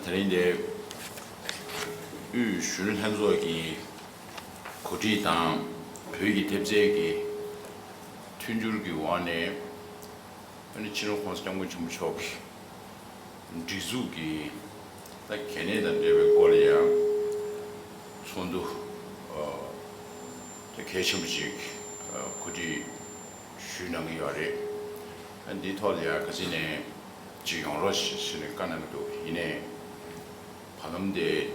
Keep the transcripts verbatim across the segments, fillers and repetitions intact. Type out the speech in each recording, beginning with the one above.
དེ་རིང་འདིར་དབུས་གཞོན་ནུ་ལྷན་ཚོགས་ཀྱི་གོ་སྒྲིག་དང་བོད་ཀྱི་ཐེབས་རྩའི་གི་མཐུན་འགྱུར་གྱི་འོག་ནས་ཨ་ནི་སྤྱི་ནོར་༸གོང་ས་༸སྐྱབས་མགོན་ཆེན་པོ་མཆོག་གི་སྒྲིག་འཛུགས་ཀྱི་ད་གལ་གནད་དང་འབྲེལ་བའི་སྐོར་ལ་ཡང་ཚོགས་འདུ་ད་གལ་ཆེན་པོ་ཅིག་གོ་སྒྲིག་ཞུས་གནང་གི་ཡོད་རེད། ཨ་འདིའི་ཐོག་ལ་ཡང་ག་ཚོད་ནས་ཅིག་ཡོང་རོགས་ཞེས་ནས་བཀའ་གནང་གི་འདུག་ཡིན་ནའི་བར་ལམ་དེ་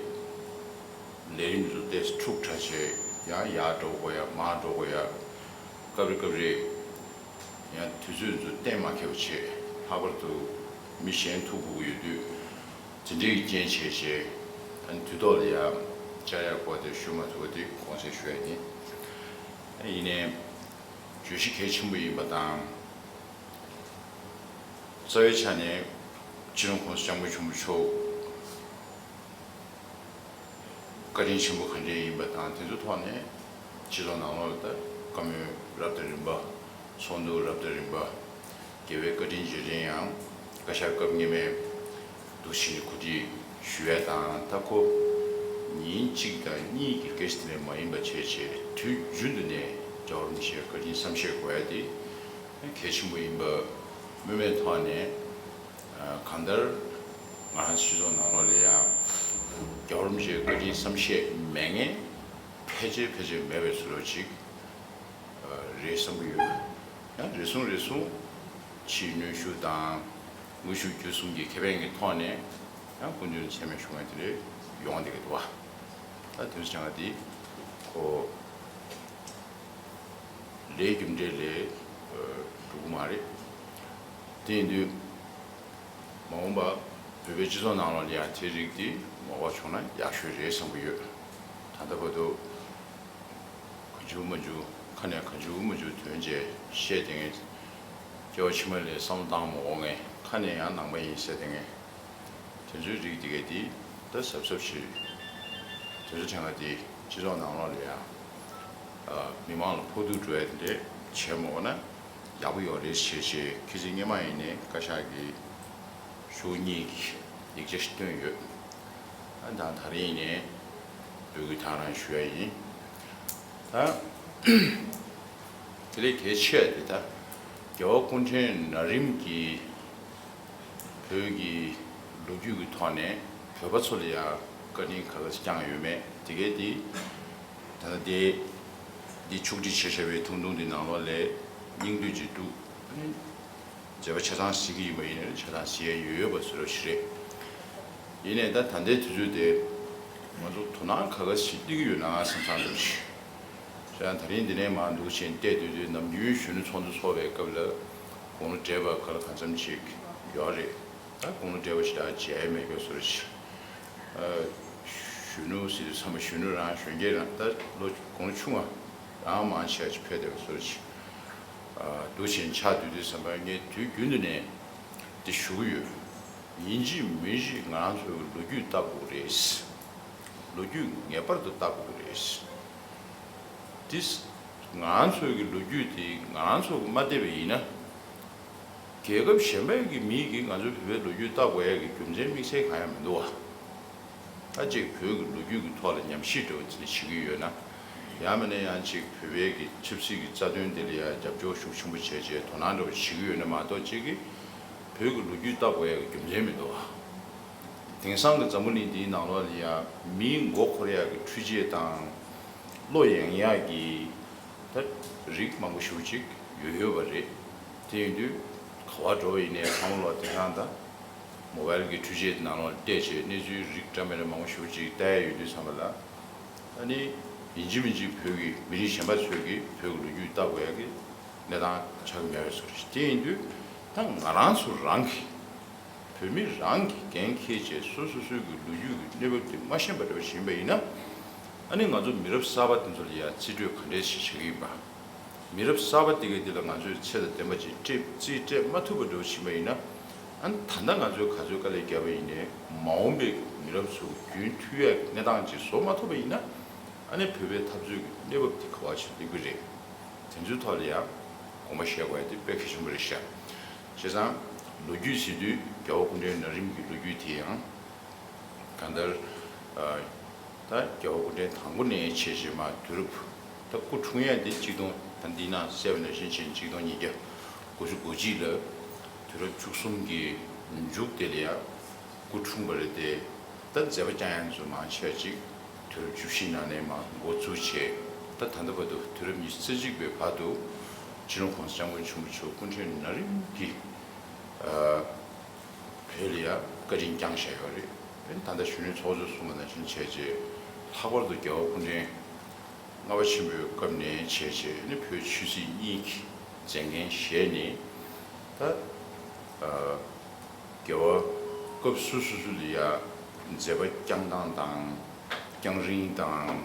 ལས་རིམ་ཚོ་ཏོག་ཙམ་འཁྲུག་ཕྲ་བྱས། ཡང་ཡར་འགྲོ་དགོས་ཡ་མར་འགྲོ་དགོས་ཡ། སྐབས་རེ་སྐབས་རེ་ཡང་དུས་ཚོད་ཚོ་གཏན་མ་འཁེལ་བ་བྱས། ལྷག་པར་དུ་མི་གཞན་ཐུག་དགོས་ཀྱི་ཡོད་དུས་དེ་འདྲའི་རྐྱེན་བྱས་བྱས། ཨ་ནི་དུས་ཐོག་ལ་ཡང་བཅར་ཡག་སྐོར་དེ་ཞུ་མ་ཐུབ་པ་དེ་དགོངས་སེལ་ཞུ་ཡ་ཡིན། ཡིན་ནའི་བརྗོད་གཞི་གལ་ཆེན་པོ་ཡིན་པ་དང་། རྩ་བའི་ཆ་ནས་སྤྱི་ནོར་༸གོང་ས་༸སྐྱབས་མགོན་ཆེན་པོ་མཆོག་བཀའ་དྲིན་ཆེན་པོ་ག་འདྲས་ཡིན་པ་དང་། དེ་ཚོའི་ཐོག་ནས་སྤྱི་ཚོགས་ནང་ལོགས་ལ་ད་བཀའ་མོལ་རབ་དང་རིམ་པ། ཚོགས་འདུ་རབ་དང་རིམ་པ། རྒྱལ་བའི་བཀའ་དྲིན་རྗེས་དྲན་ཡང་བཀའ་ཤག་སྐབས་སྔོན་མའི་འདུ་བྱེད་གོ་སྒྲིག་ཞུ་ཡ་དང་། ད་ཁོ་ཉིན་གཅིག་དང་གཉིས་ཀྱི་སྐད་ཆ་དེ་ལས་མ་ཡིན་པ་བྱས་བྱས། དུས་རྒྱུན་དུ་ནས་རྒྱལ་བ་རིན་པོ་ཆེའི་བཀའ་དྲིན་བསམ་ཤེས་དགོས་ཡ་དེ་གལ་ཆེན་པོ་ཡིན་པ་སྨོས་མེད་ཐོག་ནས། གང་ལྟར་ང་རང་སྤྱི་ཚོགས་ནང་ལོགས་ལ་ཡང་རྒྱལ་བ་རིན་པོ་ཆེའི་བཀའ་དྲིན་བསམ་ཤེས་མེད་མཁན་ཕལ་ཆེར་ཕལ་ཆེར་མེད་པའི་བཟོ་འདྲ་ཅིག་རེད་བསམ་གྱི་ཡོད། ཡང་རེ་ཟུང་རེ་ཟུང་ཕྱིའི་གནོན་ཤུགས་དང་དངོས་ཤུགས་བརྒྱུད་གསུམ་གྱི་ཁེ་ཕན་གྱི་ཐོག་ནས་ཡང་སྐུ་མདུན་མཚན་སྨད་ཞུ་མཁན་དེ་འདྲ་ཡོང་བསྡད་ཀྱི་འདུག་བ། ད་དེ་ཚོ་བྱ་བ་འདི་ཁོ་ལས་རྒྱུ་འབྲས་ལས་འགྲོ་གི་མ་རེད། དེ་ཡིན་དུས་མ་འོངས་པ་བོད་པའི་སྤྱི་ཚོགས་ནང་ལོགས་ལ་ཡང་དེ་རིགས་དེ་མ་འོངས་བྱུང་ན་ཡག་ཤོས་རེད་བསམ་གྱི་ཡོད། ད་ལྟ་བར་དུ་གང་བྱུང་མང་བྱུང་ཁ་ནས་གང་བྱུང་མང་བྱུང་ཐོན་བྱས་བཤད་བསྡད་མཁན། སྐྱེ་བ་ཕྱི་མ་ལ་བསམ་བློ་བཏང་མ་འོང་མཁན། ཁ་ནས་ཡང་ནང་པ་ཡིན་ཟེར་བསྡད་མཁན། དེ་ཚོའི་རིགས་དེ་གས་དེ་ད་གཟབ་གཟབ་བྱེད། དེ་ཚོ་དྲན་པ་དེ་སྤྱི་ཚོགས་ནང་ལོགས་ལ་ཡང་མི་མང་ལ་ཕོག་ཐུག་འགྲོ་ཡ་དེ་འདྲ་བྱས་མ་འོང་ན་ཡག་པོ་ཡོད་རེད་ཞེས་བྱས། ཁྱེད་ཚོས་སྔོན་མ་ཡིན་ནའི་བཀའ་ཤག་གི་ཞུ་སྙིང་གི་ཡིག་ཆ་ཞིག་བཏོན་ཡོད། ཨ་ད་ད་རེས་ནས་འབོད་སྐུལ་དང་རང་ཞུ་ཡ་ཡིན། ད་དེ་ལས་གལ་ཆེ་བ་དེ་ད་རྒྱལ་བ་སྐུ་ཕྲེང་ན་རིམ་གྱི་བོད་ཀྱི་ལོ་རྒྱུས་ཀྱི་ཐོག་ནས་བོད་པ་ཚོ་ལ་ཡང་བཀའ་དྲིན་ག་ལ་བསྐྱངས་ཡོད་མེད་དེ་གས་དེ། ད་ལྟ་དེ་འདི་ཕྱོགས་སྒྲིག་བྱས་བཞག་པའི་ཐུང་ཐུང་འདི་ནང་ལོགས་ལ་སྙིང་བསྡུས་ཅིག་འདུག་མཛད་པ་ཆ་ཚང་གཟིགས་ཀྱི་ཡིན་པ་ཡིན་ན་ཆ་ཚང་གཟིགས་ཡ་ཡོད་ཡོད་པ་བཟོ་འདྲ་ཞིག་རེད། ཡིན་ནའི་ད་ད་ལྟའི་དུས་ཚོད་དེ་ང་ཚོ་དོ་སྣང་ག་ག་ཞིག་སླེབས་ཀྱི་ཡོད་ན་བསམ་བསམ་འདྲ་ཞིག་ཡང་ད་རིང་འདི་ནས་མར་འདུག་ཕྱིན་བལྟས་དུས་དུས་ནམ་རྒྱུན་གཞོན་ནུ་ཚོགས་འདུ་ཚོགས་པའི་སྐབས་ལ་དགུང་ལོ་བགྲེས་པ་ག་ལ་གང་འཚམ་ཅིག་ཡོད་རེད། ད་དགུང་ལོ་བགྲེས་པ་ཞིག་ད་མཇལ་ཡ་མེད་པའི་བཟོ་འདྲ་ཞིག་གཞོན་ནུ་ཟེར་དུས་ཚང་མ་གཞོན་ནུ་རང་གཞོན་སྐྱེས་རང་། ད་ལོ་དགུང་ལོ་ཆུང་བ་རང་མང་ཆེ་བ་ཞིག་ཕེབས་བསྡད་པའི་བཟོ་འདྲ་ཞིག་འདུག་ཕྱིན་ཆགས་དུས་དུས་ཙམ་པ་ངས་དུས་རྒྱུན་དུ་ནས་འདི་ཞུ་གི་ཡོད། ཡིན་གཅིག་མིན་གཅིག་ང་རང་ཚོའི་ལོ་རྒྱུས་ལྟ་དགོས་རེད། ལོ་རྒྱུས་ངེས་པར་དུ་ལྟ་དགོས་རེད། འདི་ང་རང་ཚོའི་གི་ལོ་རྒྱུས་དེ་ང་རང་ཚོ་གི་མ་བལྟས་པ་ཡིན་ན། རྒྱལ་ཁབ་གཞན་པའི་གི་མིས་གི་ང་ཚོའི་བོད་པའི་ལོ་རྒྱུས་ལྟ་དགོས་ཡ་གི་རྒྱུ་མཚན་དམིགས་བསལ་གང་ཡང་མི་འདུག་བ། ད་ཅིག་བོད་ཀྱི་ལོ་རྒྱུས་ཀྱི་ཐོག་ལ་ཉམས་ཞིབ་འདྲ་བོ་དེ་འདྲ་བྱེད་ཀྱི་ཡོད་ན། ཡང་མིན་ན་ཡང་ཅིག་བོད་པའི་གི་ཆབ་སྲིད་ཀྱི་རྩ་དོན་དེ་ལ་ཡང་རྒྱབ་སྐྱོར་ཤུགས་ཆེན་པོ་བྱས་བྱས་དོ་སྣང་འདྲ་བོ་བྱེད་ཀྱི་ཡོད་ན་མ་གཏོགས། ཅིག་གི་བོད་ཀྱི་ལོ་རྒྱུས་ལྟ་དགོས་ཡ་གི་རྒྱུ་མཚན་མི་འདུག་བ། དེང་སང་གི་འཛམ་བུ་གླིང་འདིའི་ནང་ལོགས་ལ་ཡང་མིའི་མགོ་འཁོར་ཡ་གི་འཕྲུལ་ཆས་དང་། བློ་ཡེངས་ཡག་གི་ད་རིགས་མང་པོ་ཞེ་པོ་ཅིག་ཡོད་ཡོད་པ་རེད། དེ་ཡིན་དུས་ག་པར་འགྲོ་བ་ཡིན་ནའི་ཚང་མ་ལོག་དེང་སང་ད་མོ་བལ་གྱི་འཕྲུལ་ཆས་དེ་ནང་ལོགས་བལྟས་བྱས་གནས་ཚུལ་རིགས་འདྲ་མི་འདྲ་མང་པོ་ཞེ་པོ་ཅིག་ལྟ་ཡ་ཡོད་དུས་ཙམ་པ་ལ། ཨ་ནི་ཡིན་གཅིག་མིན་གཅིག་བོད་ཀྱི་མི་རིགས་གཞན་པ་ཚོས་ཀྱིས་བོད་ཀྱི་ལོ་རྒྱུས་ལྟ་དགོས་ཡ་གི་གནས་སྟངས་ཆགས་ཀྱི་མེད་པའི་བཟོ་འདྲ་ཞིག་དེ་ཡིན་དུས་ད་ང་རང་ཚོ་རང་གི་བོད་མི་རང་གིས་འགན་འཁྱེར་བྱས་སོ་སོ་སོའི་གི་ལོ་རྒྱུས་ཀྱི་གནས་བབ་དེ་མ་ཤེས་པ་འདྲ་བོ་ཞིག་ཡིན་པ་ཡིན་ན། ཨ་ནི་ང་ཚོ་མི་རབས་གསར་པ་དེ་ཚོ་ལ་ཡང་རྩིས་སྤྲོད་ག་འདྲས་ཞིག་བྱེད་ཀྱི་ཡིན་པ། མི་རབས་གསར་པ་དེ་གས་དེ་ལ་ང་ཚོས་ཚད་དང་ལྡན་པ་ཅིག་སྤྲད་རྩིས་སྤྲད་མ་ཐུབ་པ་འདྲ་བོ་ཞིག་ཡིན་པ་ཡིན་ན། ཨ་ནི་ད་ལྟ་ང་ཚོས་ག་ཚོད་དཀའ་ལས་བརྒྱབ་པ་ཡིན་ནའི་མ་འོངས་པའི་མི་རབས་ཚོ་རྒྱུན་མཐུད་ཡ་གི་གནས་སྟངས་ཅིག་བཟོ་མ་ཐུབ་པ་ཡིན་ན། ཨ་ནི་བོད་པའི་འཐབ་རྩོད་ཀྱི་གནས་བབ་དེ་ག་པར་ཕྱིན་སླེབས་ཀྱི་རེད། དེ་ཚོའི་ཐོག་ལ་ཡང་དགོངས་པ་བཞེས་དགོས་ཡ་དེ་དཔེ་གལ་ཆེན་པོ་རེད་ཤག་བྱས་ཙང་ལོ་རྒྱུས་ཟེར་དུས་རྒྱལ་བ་སྐུ་ཕྲེང་ན་རིམ་གྱི་ལོ་རྒྱུས་དེ་ཡང་ གང་ལྟར། ཨ། ད་རྒྱལ་བ་སྐུ་ཕྲེང་དང་པོ་ནས་བྱས་རྗེས་མ་དུས་རབས། ད་སྐུ་འཁྲུངས་ཡས་དེ་གཅིག་སྟོང་ད་འདི་ན་གསལ་བ་ནང་བཞིན་བྱས་གཅིག་སྟོང་ཉིས་བརྒྱ་དགུ་བཅུ་གོ་གཅིག་ལ། དུས་རབས་བཅུ་གསུམ་གྱི་མཇུག་དེ་ལ་ཡང་སྐུ་འཁྲུངས་པ་རེད་དེ། ད་མཛད་པ་བསྐྱངས་ཡས་ཚོ་མང་ཆེ་བ་ཅིག་དུས་རབས་བཅུ་བཞི་ནང་ནས་མར་འགོ་བཙུགས་བྱས། ད་ད་ལྟ་བར་དུ་དུས་རབས་ཉི་ཤུ་རྩ་གཅིག་པའི་བར་དུ་སྤྱི་ནོར་གོང་ས་སྐྱབས་མགོན་ཆེན་པོ་མཆོག་སྐུ་ཕྲེང་ན་རིམ་གྱིས། ཨ། བོད་ལ་ཡང་བཀའ་དྲིན་བསྐྱངས་བཞག་ཡོད་རེད། ད་ལྟ་གཞོན་ནུའི་ཚོགས་གཙོས་གསུངས་པ་ནང་བཞིན་བྱས་རྗེས། ལྷག་པར་དུ་རྒྱལ་བ་སྐུ་ཕྲེང་ལྔ་པ་ཆེན་པོའི་སྐབས་ནས་བྱས་རྗེས་ནི་བོད་ཆོས་སྲིད་གཉིས་ཀྱི་མཛད་འགན་བཞེས་ནས། ད། ཨ། རྒྱལ་བ་སྐབས་སོ་སོ་སོ་ལ་ཡང་མཛད་པ་བསྐྱངས་སྟངས་དང་། བསྐྱངས་རིང་དང་།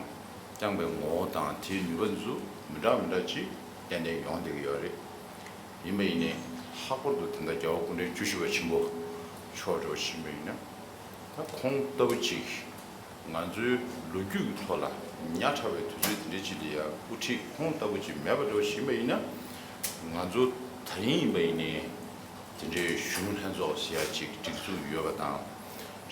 བསྐྱངས་པའི་ངོ་བོ་དང་དེའི་ནུས་པ་ཚོ་མི་འདྲ་མི་འདྲ་ཅིག་ཏན་ཏན་ཡོང་བསྡད་ཀྱི་ཡོད་རེད། ཡིན་པ་ཡིན་ནའི་ལྷག་པར་དུ་ད་ལྟ་རྒྱལ་བ་སྐུ་ཕྲེང་བཅུ་བཞི་པ་ཆེན་པོ་མཆོག་འདྲ་བོ་ཞིག་ཡིན་པ་ཡིན་ན། ད་ཁོང་ལྟ་བུ་ཅིག་ང་ཚོའི་ལོ་རྒྱུས་ཀྱི་ཐོག་ལ་ཉག་ཕྲ་བའི་དུས་ཚོད་དེ་འདྲ་ཅིག་ལ་ཡང་དབུ་ཁྲིད་ཁོང་ལྟ་བུ་ཅིག་མེད་པ་འདྲ་བོ་ཞིག་ཡིན་པ་ཡིན་ན། ང་ཚོ་ད་རིང་ཡིན་པ་ཡིན་ནའི་དེ་འདྲའི་གཞོན་ནུ་ལྷན་ཚོགས་ཟེར་ཡ་ཅིག་སྒྲིག་འཛུགས་ཡོད་པ་དང་།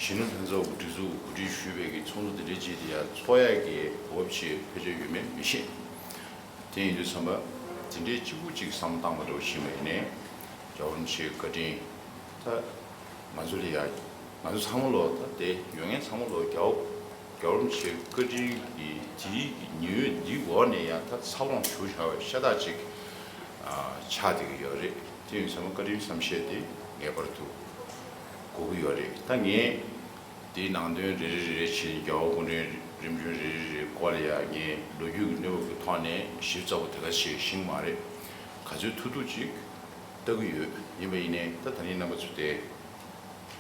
གཞོན་ནུ་ལྷན་ཚོགས་ཀྱི་སྒྲིག་འཛུགས་གོ་སྒྲིག་ཞུས་པའི་གི་ཚོགས་འདུ་དེ་འདྲ་ཅིག་ལ་ཡང་ཚོགས་ཡ་གི་འོས་ཆེ་ཕལ་ཆེར་ཡོད་མེད་མི་ཤེས། དེ་ཡིན་དུས་ཙམ་པ། དེ་འདྲའི་གཅིག་པུ་གཅིག་བསམ་བློ་བཏང་བ་འདྲ་བོ་ཞིག་མེད་ནས། རྒྱལ་བ་རིན་པོ་ཆེའི་བཀའ་དྲིན། ད་ང་ཚོ་ལ་ཡ། ང་ཚོ་ཚང་མ་ལོ་ད་དེ་ཡོད་མཁན་ཚང་མ་ལོ་རྒྱལ་བ། རྒྱལ་བ་རིན་པོ་ཆེའི་བཀའ་དྲིན་གྱི་དེའི་གི་ཉི་འོད་འདིའི་འོག་ནས་ཡང་ད་འཚར་ལོངས་བྱུང་བཞག་པའི་ཤ་སྟག་ཅིག་ཨ། ཆགས་བསྡད་ཀྱི་ཡོད་རེད། དེ་ཡིན་ཙམ་པ་བཀའ་དྲིན་བསམ་ཤེས་དེ་ངེས་པར་དུ་དགོས་ཀྱི་ཡོད་རེད། ད་ངས། དེའི་ནང་དོན་རེ་རེ་རེ་རེ་བྱས་ནས་རྒྱལ་བ་སྐུ་ཕྲེང་རིམ་བྱོན་རེ་རེ་རེའི་སྐོར་ལ་ཡང་ངས་ལོ་རྒྱུས་ཀྱི་གནས་བབ་ཀྱི་ཐོག་ནས་ཞིབ་ཚགས་པོ་དེ་ག་ཞིག་ཤེས་ཀྱི་མ་རེད། ག་ཚོད་ཐུབ་ཐུབ་ཅིག་ལྟ་གི་ཡོད། ཡིན་པ་ཡིན་ནའི་ད་ད་རིང་རྣམ་པ་ཚོ་དེ་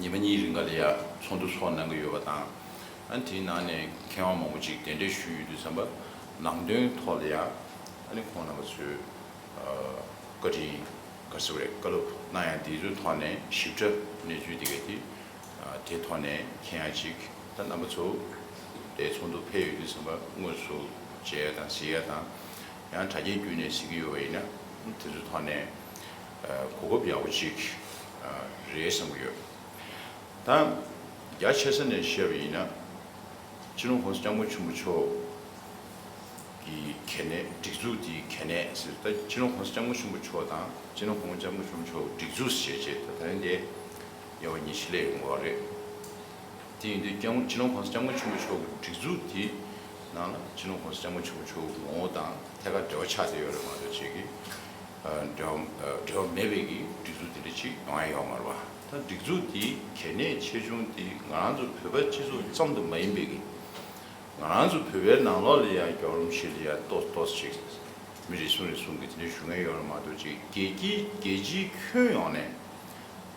ཉི་མ་གཉིས་རིང་ག་ལ་ཡང་ཚོགས་འདུ་ཚོགས་གནང་གི་ཡོད་པ་དང་། ཨ་ནི་དེའི་ནང་ནས་མཁས་དབང་མང་པོ་ཅིག་གདན་འདྲེན་ཞུས་ཡོད་དུས་ཙམ་པ། ནང་དོན་ཐོག་ལ་ཡང་ཨ་ནི་ཁོང་རྣམ་པ་ཚོས་བཀའ་དྲིན་ག་རེ་ཟེར་དགོས་རེད། བཀའ་སློབ་གནང་ཡ་དེ་ཚོའི་ཐོག་ནས་ཞིབ་ཕྲ་གནས་ཚུལ་དེ་ག་དེ། ཨ། དེ་ཐོག་ནས་མཁྱེན་ཡ་ཅིག་ད་རྣམ་པ་ཚོ་དེ་ཚོགས་འདུ་ཕེབས་ཡོད་དུས་ཙམ་པ་དངོས་སུ་མཇལ་ཡ་དང་གཟིགས་ཡ་དང་། ཡང་དྲ་རྒྱའི་བརྒྱུད་ནས་གཟིགས་ཀྱི་ཡོད་པ་ཡིན་ན་དེ་ཚོའི་ཐོག་ནས། ཨ། གོ་སྐབས་ཡག་པོ་ཅིག་ཨ། རེད་བསམ་གྱི་ཡོད། ད་རྒྱ་ཆེ་ས་ནས་བཤད་པ་ཡིན་ན། སྤྱི་ནོར་༸གོང་ས་༸སྐྱབས་མགོན་ཆེན་པོ་མཆོག་གི་གལ་གནད། སྒྲིག་འཛུགས་དེའི་གལ་གནད་ཟེར། ད་སྤྱི་ནོར་༸གོང་ས་༸སྐྱབས་མགོན་ཆེན་པོ་མཆོག་དང་། སྤྱི་ནོར་༸གོང་ས་༸སྐྱབས་མགོན་ཆེན་པོ་མཆོག་སྒྲིག་འཛུགས་ཟེར་བྱས་ད་ད་རིང་དེ་དབྱེ་བ་ཉི་ཤུ་ལས་ཡོང་གི་རེད། དེ་ཡིན་དུས་༸སྐྱབས་མགོན། སྤྱི་ནོར་༸གོང་ས་༸སྐྱབས་མགོན་ཆེན་པོ་མཆོག་གི་སྒྲིག་འཛུགས་དེའི་ནང་ལ་སྤྱི་ནོར་༸གོང་ས་༸སྐྱབས་མགོན་ཆེན་པོ་མཆོག་གི་ངོ་བོ་དང་ཐད་ཀར་འབྲེལ་བ་ཆགས་བསྡད་ཡོད་རེད་མ་གཏོགས་ཅིག་གི། ཨ། འབྲེལ་བ། ཨ། འབྲེལ་བ་མེད་པའི་གི་སྒྲིག་འཛུགས་དེ་འདྲ་ཅིག་ཡོང་ཡ་ཡོད་མ་རེད་པ། ད་སྒྲིག་འཛུགས་དེའི་གལ་གནད་ཆེ་ཆུང་དེ་ང་རང་ཚོ་བོད་པ་སྤྱི་ཚོགས་ཙམ་དུ་མ་ཡིན་པའི་གི། ང་རང་ཚོ་བོད་པའི་ནང་ལོགས་ལ་ཡང་རྒྱལ་བ་རིན་པོ་ཆེ་ལ་ཡང་ཏོག་ཏོག་ཅིག་མི་རེ་ཟུང་རེ་ཟུང་གིས་དེ་འདྲ་ཞུ་མཁན་ཡོད་རེད་མ་གཏོགས་ཅིག་རྒྱལ་སྤྱིའི། རྒྱལ་སྤྱིའི་ཁྱོན་ཡོངས་ནས་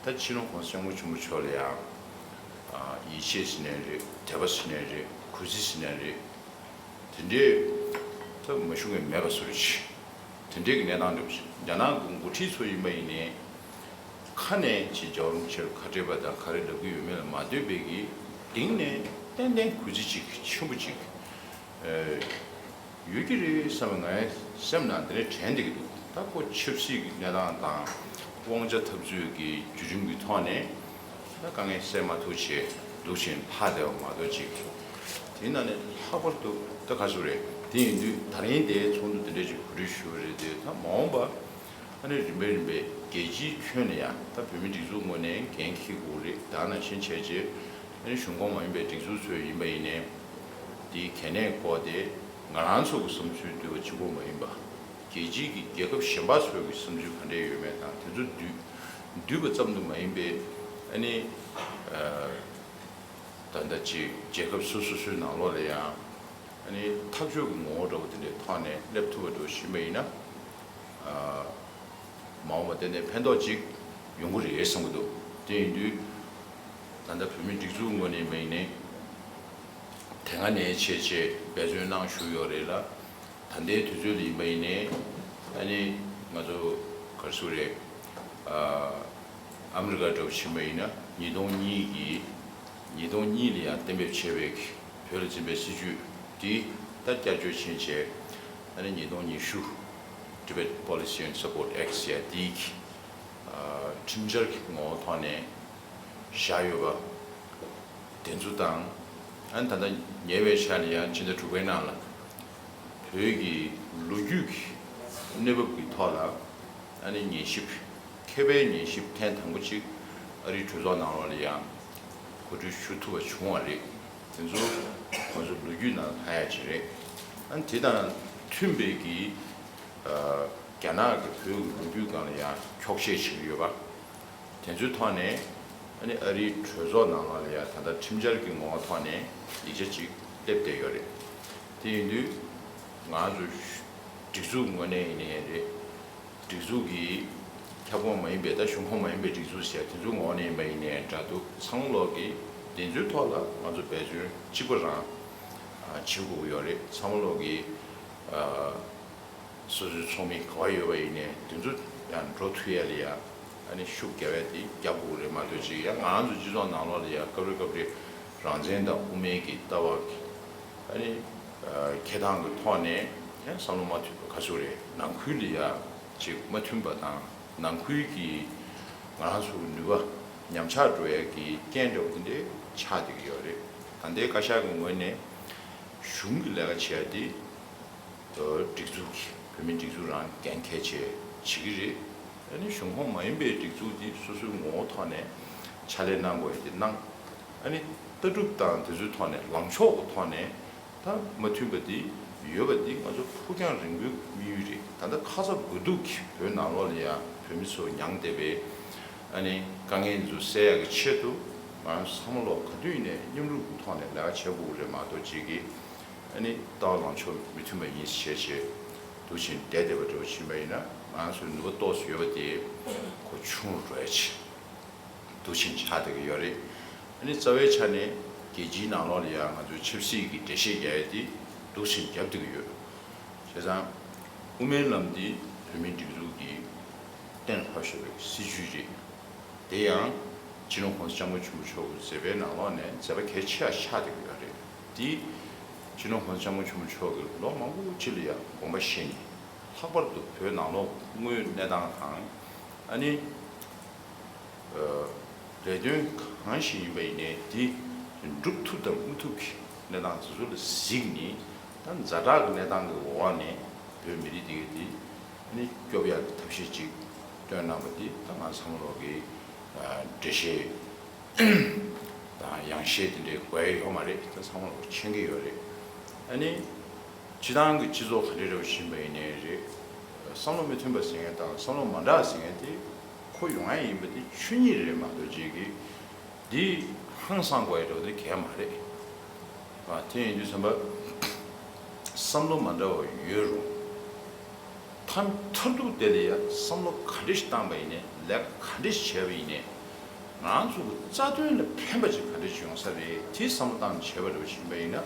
ད་སྤྱི་ནོར་༸གོང་ས་༸སྐྱབས་མགོན་ཆེན་པོ་མཆོག་ལ་ཡང་། ཨ། ཡིད་ཆེས་ཟེར་ནའི་རེད། དད་པ་ཟེར་ནའི་རེད། གུས་བརྩི་ཟེར་ནའི་རེད། དེ་འདྲའི་ད་མ་ཞུ་མཁན་མེད་པ་བཟོ་འདྲ་ཅིག་དེ་འདྲའི་གི་གནས་སྟངས་འདྲ་པོ་ཞིག་རྒྱ་ནག་གི་འགོ་ཁྲིད་ཚོ་ཡིན་པ་ཡིན་ནའི། ཁ་ནས་ཅིག་རྒྱལ་བ་རིན་པོ་ཆེར་ཁ་བྲལ་བ་དང་ག་རེ་ལབ་ཀྱི་ཡོད་མེད་ལ་མ་ལྟོས་པའི་གི་གཏིང་ནས་ཏན་ཏན་གུས་བརྩི་ཅིག་ཆེན་པོ་ཅིག་ཨེ། ཡོད་ཀྱི་རེད་བསམ་པ་ངའི་སེམས་ནང་དེ་འདྲའི་དྲན་བསྡད་ཀྱི་འདུག་ད་ཁོ་ཆབ་སྲིད་ཀྱི་གནས་སྟངས་དང་། དབང་ཆ་འཐབ་རྩོད་ཀྱི་བརྒྱུད་རིམ་གྱི་ཐོག་ནས་ད་དཀའ་ངལ་སེལ་མ་ཐུབ་བྱས་འདུག་བཞིན་ལྷག་བསྡད་པ་མ་གཏོགས་ཅིག་དེའི་ནང་ནས་ལྷག་པར་དུ་ད་ག་ཚོད་རེད། དེ་ཡིན་དུས་ད་རིང་དེའི་ཚོགས་འདུ་དེ་འདྲ་ཅིག་གོ་སྒྲིག་ཞུས་པ་རེད་དེ། ད་མ་འོངས་པ་ཨ་ནི་རིམ་པས་རིམ་པས་རྒྱལ་སྤྱིའི་ཁྱོན་ནས་ཡང་ད་བོད་མིའི་སྒྲིག་འཛུགས་ངོས་ནས་འགན་འཁྱེར་དགོས་རེད། ད་ནང་བཞིན་བྱས་རྗེས་ཨ་ནི་གཞུང་ཁོངས་མ་ཡིན་པའི་སྒྲིག་འཛུགས་ཚོས་ཡིན་པ་ཡིན་ནའི། དེའི་གལ་གནད་སྐོར་དེ་ང་རང་ཚོ་གི་བསམ་ཚུལ་བསྡུས་པ་གཅིག་པོ་མ་ཡིན་པ། རྒྱལ་སྤྱིའི་གི་རྒྱལ་ཁབ་གཞན་པ་ཚོའི་གི་བསམ་ཚུལ་ག་འདྲས་ཡོད་མེད་དང་དེ་ཚོ་བསྡུས་བསྡུས་པ་ཙམ་དུ་མ་ཡིན་པའི་ཨ་ནི། ཨ། ད་ལྟ་ཅིག་རྒྱལ་ཁབ་སོ་སོ་སོའི་ནང་ལོགས་ལ་ཡང་ཨ་ནི་འཐབ་ཕྱོགས་ཀྱི་ངོ་བོ་འདྲ་བོ་དེ་འདྲའི་ཐོག་ནས་སླེབས་ཐུབ་པ་འདྲ་བོ་ཞིག་ཡིན་པ་ཡིན་ན། ཨ། མ་འོངས་པ་དེ་ནས་ཕན་ཐོགས་ཅིག་ཡོང་གི་རེད་བསམ་གྱི་འདུག་དེ་ཡིན་དུས་ད་ལྟ་བོད་མིའི་སྒྲིག་འཛུགས་ངོས་ནས་མ་ཡིན་ནའི་དེ་སྔ་ནས་བྱས་བྱས་འབད་བརྩོན་གནང་བཞུགས་ཡོད་རེད་ལ། ད་ལྟའི་དུས་ཚོད་ལ་ཡིན་པ་ཡིན་ནའི་ཨ་ནི་ང་ཚོ་ག་རེ་ཟེར་དགོས་རེད། ཨ། ཨ་མི་རི་ཀ་འདྲ་བོ་ཕྱིན་པ་ཡིན་ན་ཉིས་སྟོང་གཉིས་ཀྱི། ཉིས་སྟོང་གཉིས་ལ་ཡང་གཏན་འབེབས་བྱས་པའི་བོད་ལ་འཛིན་པའི་སྲིད་བྱུས་འདི་ད་བསྐྱར་བཅོས་ཕྱིན་བྱས་ཨ་ནི་ཉིས་སྟོང་ཉི་ཤུ། Tibet Policy and Support Act ཟེར་ཡ་འདི་གི། ཨ། ཁྲིམས་འཆར་གྱི་ངོ་བོ་ཐོག་ནས་བཞག་ཡོད་པ། དེ་ཚོ་དང་། ཨ་ནི་ད་ལྟ་ཉེ་བའི་ཆར་ལ་ཡང་ཕྱི་ཟླ་དྲུག་པའི་ནང་ལ་བོད་ཀྱི་ལོ་རྒྱུས་ཀྱི་གནས་བབ་ཀྱི་ཐོག་ལ་ཨ་ནི་ཉན་ཞིབ་མཁས་པའི་ཉན་ཞིབ་ཐེངས་དང་པོ་གཅིག་ཨ་རིའི་གྲོས་ཚོགས་ནང་ལོགས་ལ་ཡང་གོ་སྒྲིག་ཞུ་ཐུབ་པ་བྱུང་བ་རེད། དེ་ཚོ་ང་ཚོ་ལོ་རྒྱུས་ནང་ལྷག་ཡ་ཅིག་རེད། ཨ་ནི་དེ་དང་མཐུན་པའི་གི་རྒྱ་ནག་གི་བོད་ཀྱི་ལོ་རྒྱུས་སྒང་ལ་ཡང་འཁྱོག་བཤད་བྱེད་ཀྱི་ཡོད་པ། དེ་ཚོའི་ཐོག་ནས་ཨ་ནི་ཨ་རིའི་གྲོས་ཚོགས་ནང་ལོགས་ལ་ཡང་ད་ལྟ་ཁྲིམས་འཆར་གྱི་ངོ་བོ་ཐོག་ནས་ཡིག་ཆ་ཅིག་སླེབས་བསྡད་ཡོད་རེད། དེ་ཡིན་དུས་ང་ཚོ་སྒྲིག་འཛུགས་ངོས་ནས་ཡིན་ནའི་རེད། སྒྲིག་འཛུགས་ཀྱི་ཁྱབ་ཁོངས་མ་ཡིན་པའི་ད་གཞུང་ཁོངས་མ་ཡིན་པའི་སྒྲིག་འཛུགས་ཟེར་དེ་ཚོའི་ངོས་ནས་ཡིན་པ་ཡིན་ནའི་འདྲ་འདུག་ཚང་མ་ལོག་གིས་དེ་ཚོའི་ཐོག་ལ་ང་ཚོ་འབད་བརྩོན་གཅིག་པ་རང་བྱེད་དགོས་ཀྱི་ཡོད་རེད། ཚང་མ་ལོག་གིས་སོ་སོའི་ཚོགས་མི་ག་པར་ཡོད་པ་ཡིན་ནའི་དེ་ཚོ་ཡང་འགྲོ་ཐུབ་ཡ་ལ་ཡ་ཨ་ནི་ཤུགས་རྒྱབ་ཡ་དེ་རྒྱབ་དགོས་རེད་མ་གཏོགས་ཅིག་ཡང་ང་རང་ཚོ་སྤྱི་ཚོགས་ནང་ལོགས་ལ་ཡ་སྐབས་རེ་སྐབས་རེ་རང་བཙན་དང་དབུ་མའི་གི་ལྟ་བ་གི་ཨ་ནི་འཁྱེར་སྟངས་ཀྱི་ཐོག་ནས་ཡང་བསམ་བློ་མ་མཐུན་པ་ག་ཚོད་རེད། ནང་ཁུལ་ལ་ཡ་ཅིག་མ་མཐུན་པ་དང་ནང་ཁུལ་གྱི་ང་རང་ཚོ་གི་ནུས་པ་ཉམས་ཆག་འགྲོ་ཡ་གི་རྐྱེན་འདྲ་བོ་དེ་འདྲའི་ཆགས་བསྡད་ཀྱི་ཡོད་རེད། ད་ལྟའི་བཀའ་ཤག་གི་ངོས་ནས་གཞུང་གི་ལས་ཀ་བྱེད་ཡ་དེ། སྒྲིག་འཛུགས་ཀྱི་བོད་མིའི་སྒྲིག་འཛུགས་རང་འགན་འཁྱེར་བྱས་བྱེད་ཀྱི་རེད། ཨ་ནི་གཞུང་ཁོངས་མ་ཡིན་པའི་སྒྲིག་འཛུགས་འདི་སོ་སོའི་ངོ་བོ་ཐོག་ནས་ཕྱག་ལས་གནང་དགོས་ཡ་དེ་གནང་། ཨ་ནི་ལྟ་གྲུབ་དང་དེ་ཚོའི་ཐོག་ནས་ལངས་ཕྱོགས་ཀྱི་ཐོག་ནས་ད་མ་མཐུན་པ་འདི་ཡོད་པ་འདི་ང་ཚོ་ཕུགས་རྒྱང་རིང་པོའི་དམིགས་ཡུལ་རེད། ད་ལྟ་ཁ་ཚ་དགོས་གཏུགས་ཀྱིས་བོད་ནང་ལོགས་ལ་ཡང་བོད་མི་ཚོ་མྱངས་བསྡད་པའི་ཨ་ནི་དཀའ་ངལ་འདི་ཚོ་སེལ་ཡ་གི་ཆེད་དུ་ང་ཚོ་ཚང་མ་ལོག་ག་དུས་ཡིན་ནའི་མཉམ་རུབ་ཀྱི་ཐོག་ནས་ལས་ཀ་བྱེད་དགོས་ཀྱི་རེད་མ་གཏོགས་ཅིག་གིས། ཨ་ནི་ལྟ་བ་ལངས་ཕྱོགས་མི་མཐུན་པ་ཡིན་ཞེས་བྱས་འདུག་ཕྱིན་བསྡད་བསྡད་པ་འདྲ་བོ་ཕྱིན་པ་ཡིན་ན་ང་ཚོའི་ནུས་པ་ཏོག་ཙམ་ཡོད་པ་དེ་གོ་ཆུང་རུ་འགྲོ་ཡ་ཆེ་འདུག་ཕྱིན་ཆགས་བསྡད་ཀྱི་ཡོད་རེད། ཨ་ནི་རྩ་བའི་ཆ་ནས་རྒྱལ་སྤྱིའི་ནང་ལོགས་ལ་ཡང་ང་ཚོའི་ཆབ་སྲིད་ཀྱི་འགྲེལ་བཤད་རྒྱག་ཡ་དེ་འདུག་ཕྱིན་རྒྱབ་བསྡད་ཀྱི་ཡོད། བྱས་ཙང་དབུ་མའི་ལམ་འདི་བོད་མིའི་སྒྲིག་འཛུགས་ཀྱི་གཏན་ལ་ཕབ་བཞག་པའི་སྲིད་བྱུས་རེད། དེ་ཡང་སྤྱི་ནོར་༸གོང་ས་༸སྐྱབས་མགོན་ཆེན་པོ་མཆོག་གི་མཛད་པའི་ནང་ལོགས་ནས་མཛད་པ་གལ་ཆེ་བ་ཆགས་བསྡད་ཀྱི་ཡོད་རེད། དེ་སྤྱི་ནོར་༸གོང་ས་༸སྐྱབས་མགོན་ཆེན་པོ་མཆོག་གིས་ལོ་མང་པོ་ཅིག་ལ་ཡང་དགོངས་པ་བཞེས་ནས་ལྷག་པར་དུ་བོད་ནང་ལོགས་དངོས་ཡོད་གནས་སྟངས་དང་ཨ་ནི་ལས་དོན་གང་ཞིག་ཡིན་པ་ཡིན་ནའི་དེ་འགྲུབ་ཐུབ་དང་མི་ཐུབ་ཀྱི་གནས་སྟངས་དེ་ཚོ་ལ་གཟིགས་ནས་ད་ཛ་དྲག་གི་གནས་སྟངས་ཀྱི་འོག་ནས་བོད་མི་རིགས་དེ་ག་དེ་ཨ་ནི་སྐྱོབ་ཡག་གི་ཐབས་ཤེས་ཅིག་བཏོན་གནང་བ་དེ་ད་ང་ཚང་མ་ལོག་གི་འགྲེལ་བཤད་དང་ཡང་བཤད་དེ་འདྲའི་དགོས་ཡ་ཡོད་མ་རེད། ད་ཚང་མ་ལོག་མཁྱེན་གྱི་ཡོད་རེད། ཨ་ནི་སྤྱི་བཏང་གི་སྤྱི་ཚོགས་ག་འདྲ་འདྲ་བོ་ཕྱིན་པ་ཡིན་ནའི་རེད། བསམ་བློ་མི་མཐུན་པ་ཟེར་མཁན་དང་བསམ་བློ་མ་འདྲ་ཟེར་མཁན་དེ་ཁོ་ཡོང་ཡ་ཡིན་པ་དེ་ཆོས་ཉིད་རེད་མ་གཏོགས་ཅིག་གི་འདི་ཧང་སང་དགོས་ཡ་འདྲ་བོ་དེ་གང་ཡང་མ་རེད། ཨ་དེ་ཡིན་དུས་ཙམ་པ་བསམ་བློ་མ་འདྲ་བ་ཡོད་རུང་། མཐའ་མཐར་ཐུག་དེ་ལ་ཡ་བསམ་བློ་ག་འདྲ་ཞིག་བཏང་པ་ཡིན་ནའི་ལས་ཀ་ག་འདྲ་ཞིག་བྱས་པ་ཡིན་ནའི་ང་ཚོ་གི་རྩ་དོན་ལ་ཕན་པ་ཅིག་ག་འདྲ་ཞིག་ཡོང་ས་རེད། དེ་བསམ་བློ་བཏང་ནས་བྱས་པ་འདྲ་བོ་ཞིག་ཡིན་པ་ཡིན་ན།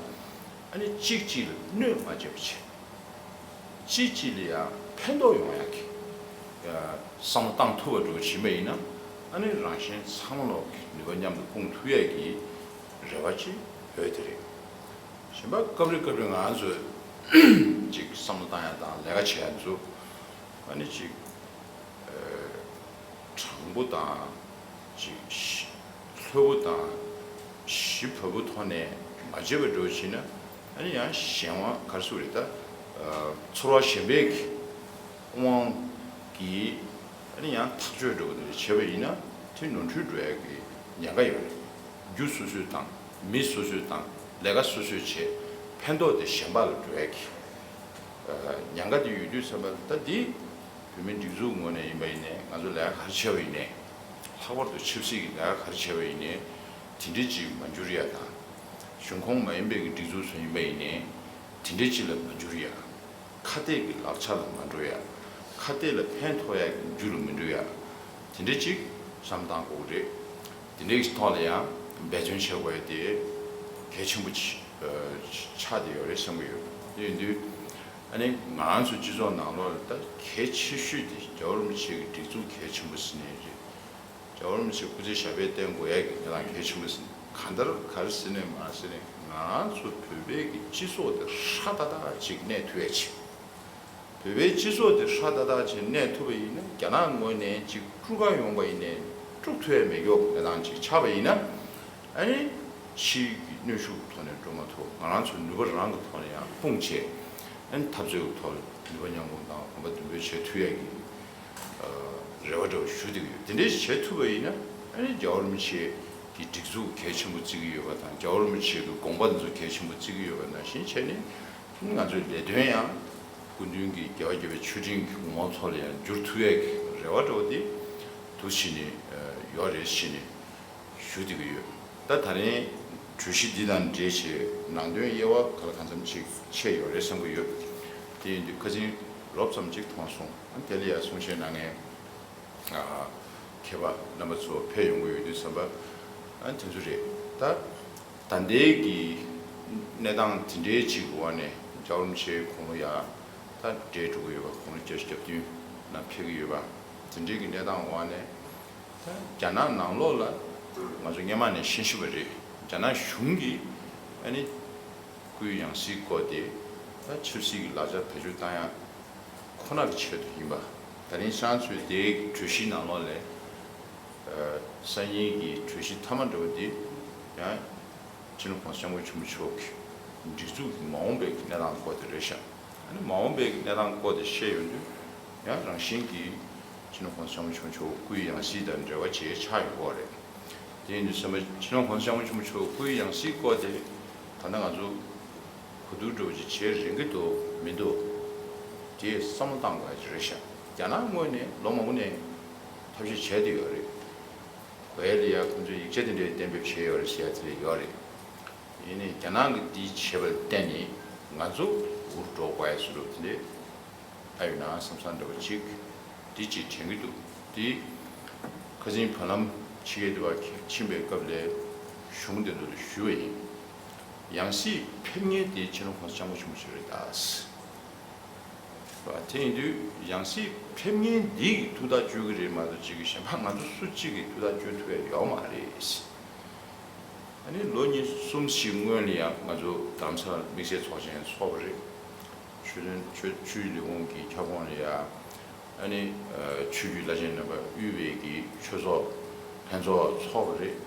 ཨ་ནི་གཅིག་གཅིག་ལ་གནོད་མ་བྱེད་པ་བྱས། གཅིག་གཅིག་ལ་ཡང་ཕན་ཐོགས་ཡོང་ཡག་གི་བསམ་བློ་བཏང་ཐུབ་པ་འདྲ་བོ་བྱེད་པ་ཡིན་ན། ཨ་ནི་རང་གཞན་ཚང་མ་ལོག་གི་ནུས་པ་མཉམ་དུ་སྤུངས་ཐུབ་ཡག་གི་རེ་བ་ཅིག་ཡོད་དེ་རེད། གཞན་པ་སྐབས་རེ་སྐབས་རེ་ང་ཚོས་ཅིག་བསམ་བློ་བཏང་ཡག་དང་ལས་ཀ་བྱེད་ཡག་ཚོ་ཨ་ནི་ཅིག་དྲང་པོ་དང་ཅིག་ལྷོད་པོ་དང་ཞི་བ་བོ་ཐོག་ནས་མ་བྱས་པ་འདྲ་བོ་བྱས་ན། ཨ་ནི་ཡང་གཞན་དབང་ག་རེ་ཟེར་དགོས་རེད། ད་ཚོར་བ་གཞན་པའི་གི་དབང་གིས་ཨ་ནི་ཡང་ཐག་གཅོད་འདྲ་བོ་དེ་འདྲ་བྱས་པ་ཡིན་ན་དེ་ནོར་འཁྲུལ་འགྲོ་ཡ་གི་ཉེན་ཁ་ཡོད་རེད། རྒྱུ་སོ་སོས་བཏང་། མི་སོ་སོས་བཏང་། ལས་ཀ་སོ་སོས་བྱས། ཕན་ཐོགས་དེ་གཞན་པ་ལ་འགྲོ་ཡ་གི་ཉེན་ཁ་དེ་ཡོད་དུས་ཙམ་པ་ལ་ད་འདི་བོད་མིའི་སྒྲིག་འཛུགས་ངོས་ནས་ཡིན་པ་ཡིན་ནའི་ང་ཚོ་ལས་ཀ་ག་རེ་བྱས་པ་ཡིན་ནའི། ལྷག་པར་དུ་ཆབ་སྲིད་ཀྱི་ལས་ཀ་ག་རེ་བྱས་པ་ཡིན་ནའི་དེ་འདྲའི་ཅིག་མ་འགྱུར་ཡ་དང་། གཞུང་ཁོངས་མ་ཡིན་པའི་གི་སྒྲིག་འཛུགས་ཚོ་ཡིན་པ་ཡིན་ནའི་དེ་འདྲའི་ཅིག་ལ་མ་འགྱུར་ཡ། ཁ་གཏད་ཀྱི་ལག་ཆ་ལ་མ་འགྲོ་ཡ། ཁ་གཏད་ལ་ཕན་ཐོགས་ཡ་གི་རྒྱུ་ལ་མི་འགྲོ་ཡ། དེ་འདྲའི་ཅིག་བསམ་བཏང་དགོས་ཀྱི་རེད། དེ་འདྲའི་གི་ཐོག་ལ་ཡང་འབད་བརྩོན་བྱེད་དགོས་ཡ་དེ་གལ་ཆེན་པོ་ཆགས་བསྡད་ཡོད་རེད་བསམ་གྱི་ཡོད། དེ་ཡིན་དུས། ཨ་ནི་ང་རང་ཚོ་སྤྱི་ཚོགས་ནང་ལོགས་ལ་ད་གལ་ཆེ་ཤོས་དེ་རྒྱལ་བ་རིན་པོ་ཆེ་གི་སྒྲིག་འཛུགས་གལ་ཆེན་པོ་ཟེར་ནའི་རེད། རྒྱལ་བ་རིན་པོ་ཆེ་སྐུ་ཚེ་ཞབས་པད་བརྟན་དགོས་ཡ་གི་གནས་སྟངས་གལ་ཆེན་པོ་ཟེར་ནའི་གང་ལྟར་ག་རེ་ཟེར་ནའི་མ་ཟེར་ནའི་ང་རང་ཚོ་བོད་པའི་གི་སྤྱི་ཚོགས་དེ་ཧྲ་ཏག་ཏག་ཅིག་གནས་ཐུབ་ཡ་ཆེད། བོད་པའི་སྤྱི་ཚོགས་དེ་ཧྲ་ཏག་ཏག་ཅིག་གནས་ཐུབ་པ་ཡིན་ན་རྒྱ་ནག་ངོས་ནས་ཅིག་དཀྲུག་ག་ཡོང་པ་ཡིན་ནའི་དཀྲུག་ཐུབ་ཡ་མེད་མཁན་གནས་སྟངས་ཅིག་ཆགས་པ་ཡིན་ན། ཨ་ནི། ཕྱིའི་གི་གནོན་ཤུགས་ཐོག་ནས་འགྲོ་མ་ཐུབ། ང་རང་ཚོ་ནུས་པ་རང་གི་ཐོག་ནས་ཡང་སྤུངས་བྱས། ཨ་ནི་འཐབ་རྩོད་ཀྱི་ཐོག་ནུས་པ་མཉམ་སྤུངས་དང་གོམ་པ་མདུན་སྤོས་བྱེད་ཐུབ་ཡས་ཀྱི་རེ་བ་འདྲ་བོ་ཞུ་བསྡད་ཀྱི་ཡོད། དེ་འདྲས་བྱེད་ཐུབ་པ་ཡིན་ན། ཨ་ནི་རྒྱལ་བ་རིན་པོ་ཆེ་གི་སྒྲིག་འཛུགས་གལ་ཆེན་པོ་བརྩི་གི་ཡོད་པ་དང་། རྒྱལ་བ་རིན་པོ་ཆེ་གི་དགོངས་པ་འདི་ཚོ་གལ་ཆེན་པོ་བརྩི་གི་ཡོད་པ་ནང་བཞིན་བྱས་ནས། ང་ཚོའི་ལས་དོན་ཡང་སྐུ་མདུན་གྱི་རྒྱལ་བ་དགྱེས་པའི་མཆོད་སྤྲིན་གྱི་ངོ་བོ་ཐོག་ལ་ཡང་འགྱུར་ཐུབ་ཡས་ཀྱི་རེ་བ་འདྲ་བོ་དེ་འདུག་བྱས་ནས་ཡོད་རེད་བྱས་ནས་ཞུ་བསྡད་ཀྱི་ཡོད། ད་ད་རིང་གྲོས་གཞི་འདི་དང་འབྲེལ་བྱས་ནང་དོན་དབྱེ་བ་ག་ལ་གང་འཚམ་ཅིག་ཕྱེ་ཡོད་རེད་བསམ་གྱི་ཡོད། དེ་ཡིན་དུས་ཁ་སང་རོབ་ཙམ་ཅིག་མཐོང་སོང་། ཨ་དེ་ལ་ཡང་གསུང་བཤད་གནང་མཁན་མཁས་པ་རྣམ་པ་ཚོ་ཕེབས་ཡོང་གི་ཡོད་དུས་ཙམ་པ། ཨ་དེ་ཚོ་རེད། ད་ད་ལྟའི་གི་གནས་སྟངས་དེ་འདྲའི་ཅིག་གི་འོག་ནས་རྒྱལ་བ་རིན་པོ་ཆེ་དགུང་ལོ་ཡ་ད་བགྲེས་འགྲོ་གི་ཡོད་པ། དགུང་ལོ་བརྒྱད་ཅུ་གྱ་བདུན་ལ་ཕེབས་ཀྱི་ཡོད་པ། དེ་འདྲའི་གི་གནས་སྟངས་འོག་ནས། ད་རྒྱ་ནག་ནང་ལོགས་ལ་ང་ཚོ་སྔོན་མ་ནས་ཤེས་ཤེས་པ་རེད། རྒྱ་ནག་གཞུང་གིས་ཨ་ནི་སྐུའི་ཡང་སྲིད་བསྐོས་ཏེ། ད་ཆབ་སྲིད་ཀྱི་ལག་ཆ་བེད་སྤྱོད་བཏང་ཡ་ཁོ་ན་གི་ཆེད་དུ་ཡིན་པ། ད་རིང་ཤང་ཚོས་དེའི་གྲོས་གཞི་ནང་ལོགས་ལས། ཨ་སང་ཉིན་གྱི་གྲོས་གཞི་མཐའ་མ་འདྲ་བོ་འདི་ཡང་སྤྱི་ནོར་༸གོང་ས་༸སྐྱབས་མགོན་ཆེན་པོ་མཆོག་གི་སྒྲིག་འཛུགས་ཀྱི་མ་འོངས་པའི་གནས་སྟངས་སྐོར་དེ་རེད་ཤག་ཨ་ནི་མ་འོངས་པའི་གནས་སྟངས་སྐོར་དེ་བཤད་ཡོང་དུས། ཡང་རང་བཞིན་གྱིས་སྤྱི་ནོར་༸གོང་ས་༸སྐྱབས་མགོན་ཆེན་པོ་མཆོག་སྐུའི་ཡང་སྲིད་དང་འབྲེལ་བ་བྱས་ཆགས་ཡོང་གི་རེད། དེ་ཡིན་དུས་ཙམ་པ་སྤྱི་ནོར་༸གོང་ས་༸སྐྱབས་མགོན་ཆེན་པོ་མཆོག་སྐུའི་ཡང་སྲིད་སྐོར་དེ་ད་ལྟ་ང་ཚོ་གོ་བསྡུར་འདྲ་བོ་ཅིག་བྱེད་རན་གྱི་འདུག་མི་འདུག་དེ་བསམ་བློ་བཏང་དགོས་ཀྱི་རེད་ཤག་རྒྱ་ནག་ངོས་ནས་ལོ་མང་པོ་ནས་ཐབས་ཤེས་བྱས་བསྡད་ཡོད་རེད། གོ་ཡ་ལ་ཡ་ཁོང་ཚོས་ཡིག་ཆ་དེ་འདྲའི་གཏན་འབེབས་བྱས་ཡོད་རེད་ཟེར་ཡ་དེ་འདྲ་ཡོད་རེད། ཡིན་ནའི་རྒྱ་ནག་གིས་འདི་བྱས་པར་བརྟེན་ནས་ང་ཚོ་འུར་འགྲོ་དགོས་ཡ་བཟོ་འདྲ་བོ་དེ་འདྲའི་ཨ་ཡོད་ན་བསམ་བསམ་འདྲ་བོ་ཅིག་འདི་ཅིག་དྲན་གྱི་འདུག་འདི་ཁ་སང་བར་ལམ་ཕྱི་རྒྱལ་དུ་བ་ཕྱིན་པའི་སྐབས་ལ་གཞུང་དེ་ཚོ་ལ་ཞུས་པ་ཡིན། ཡང་སྲིད་ཕེབས་མཁན་དེ་སྤྱི་ནོར་༸གོང་ས་༸སྐྱབས་མགོན་ཆེན་པོ་མཆོག་རེད་ད། དེ་ཡིན་དུས་ཡང་སྲིད་ཕེབས་མཁན་འདི་གི་ཐུགས་ཐག་གཅོད་ཀྱི་རེད་མ་གཏོགས་ཅིག་གི་གཞན་པ་ང་ཚོ་སུ་གཅིག་གིས་ཐུགས་ཐག་གཅོད་ཐུབ་ཡ་ཡོད་མ་རེད། ཨ་ནི་ལོ་གཉིས་གསུམ་ཞིག་སྔོན་ལ་ཡང་ང་ཚོ་རྡ་རམ་ས་ལར་དམིགས་བསལ་ཚོགས་ཆེན་ཚོགས་པ་རེད། ཆོས་དོན་ཆོས་ཆོས་ལས་ཁུངས་ཀྱི་ཁྱབ་ཁོངས་ལ་ཡ། ཨ་ནི་ཨ་ཆོས་བརྒྱུད་བླ་ཆེན་རྣམ་པ་དབུས་པའི་གི་ཆོས་ཚོགས་ལྷན་ཚོགས་ཚོགས་པ་རེད།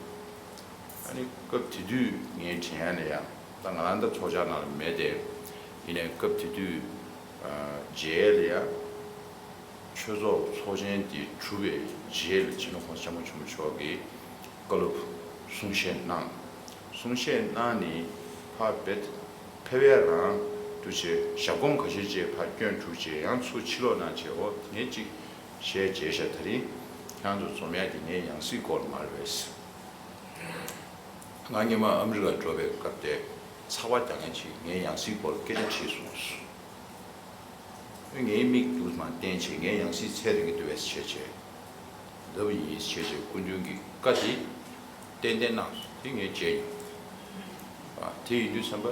ཨ་ནི་སྐབས་དེ་དུས་ངས་དྲན་ཡ་ལ་ཡ། ད་ང་རང་ད་ཚོགས་བཅར་ནང་ལ་མེད་དེ། ཡིན་ནའི་སྐབས་དེ་དུས་ཨ་མཇལ་ཡ་ལ་ཡ། ཆོས་ཚོགས་ཚོགས་ཆེན་དེ་གྲུབ་པའི་རྗེས་ལ་སྤྱི་ནོར་༸གོང་ས་༸སྐྱབས་མགོན་ཆེན་པོ་མཆོག་གིས་བཀའ་སློབ་གསུང་བཤད་གནང་། གསུང་བཤད་གནང་ནས་ཕར་བེད་ཕེབས་ཡ་རང་དུ་བྱས་ཞབས་གོམ་ཁ་ཤས་བཅས་ཕར་བསྐྱོན་གྲུབ་རྗེས་ཡང་ཚུར་ཕྱིར་ལོག་གནང་བྱས། འོ་དེ་ནས་ཅིག་བཤད་བྱས་ཤག་ད་རིང་ཁྱེད་རང་ཚོ་འཛོམས་ཡ་དེ་ངའི་ཡང་སྲིད་སྐོར་མ་རེད་པས། ང་སྔོན་མ་ཨ་མི་རི་ཀ་འགྲོ་བའི་སྐབས་དེ་ཚགས་པར་རྒྱག་མཁན་ཅིག་ངའི་ཡང་སྲིད་སྐོར་སྐད་ཆ་དྲིས་སོང་། ངའི་མིག་ཏུ་མར་བསྟན་བྱས་ངའི་ཡང་སྲིད་ཚད་རིང་གི་འདུག་པས་བྱས་བྱས། ལབ་ཡིན་བྱས་བྱས་སྐུ་མདུན་གྱི་བཀའ་དེ་ཏན་ཏན་གནང་སོང་། དེ་ངས་བརྗེད་མྱོང་། ཨ་དེ་ཡིན་དུས་ཙམ་པ་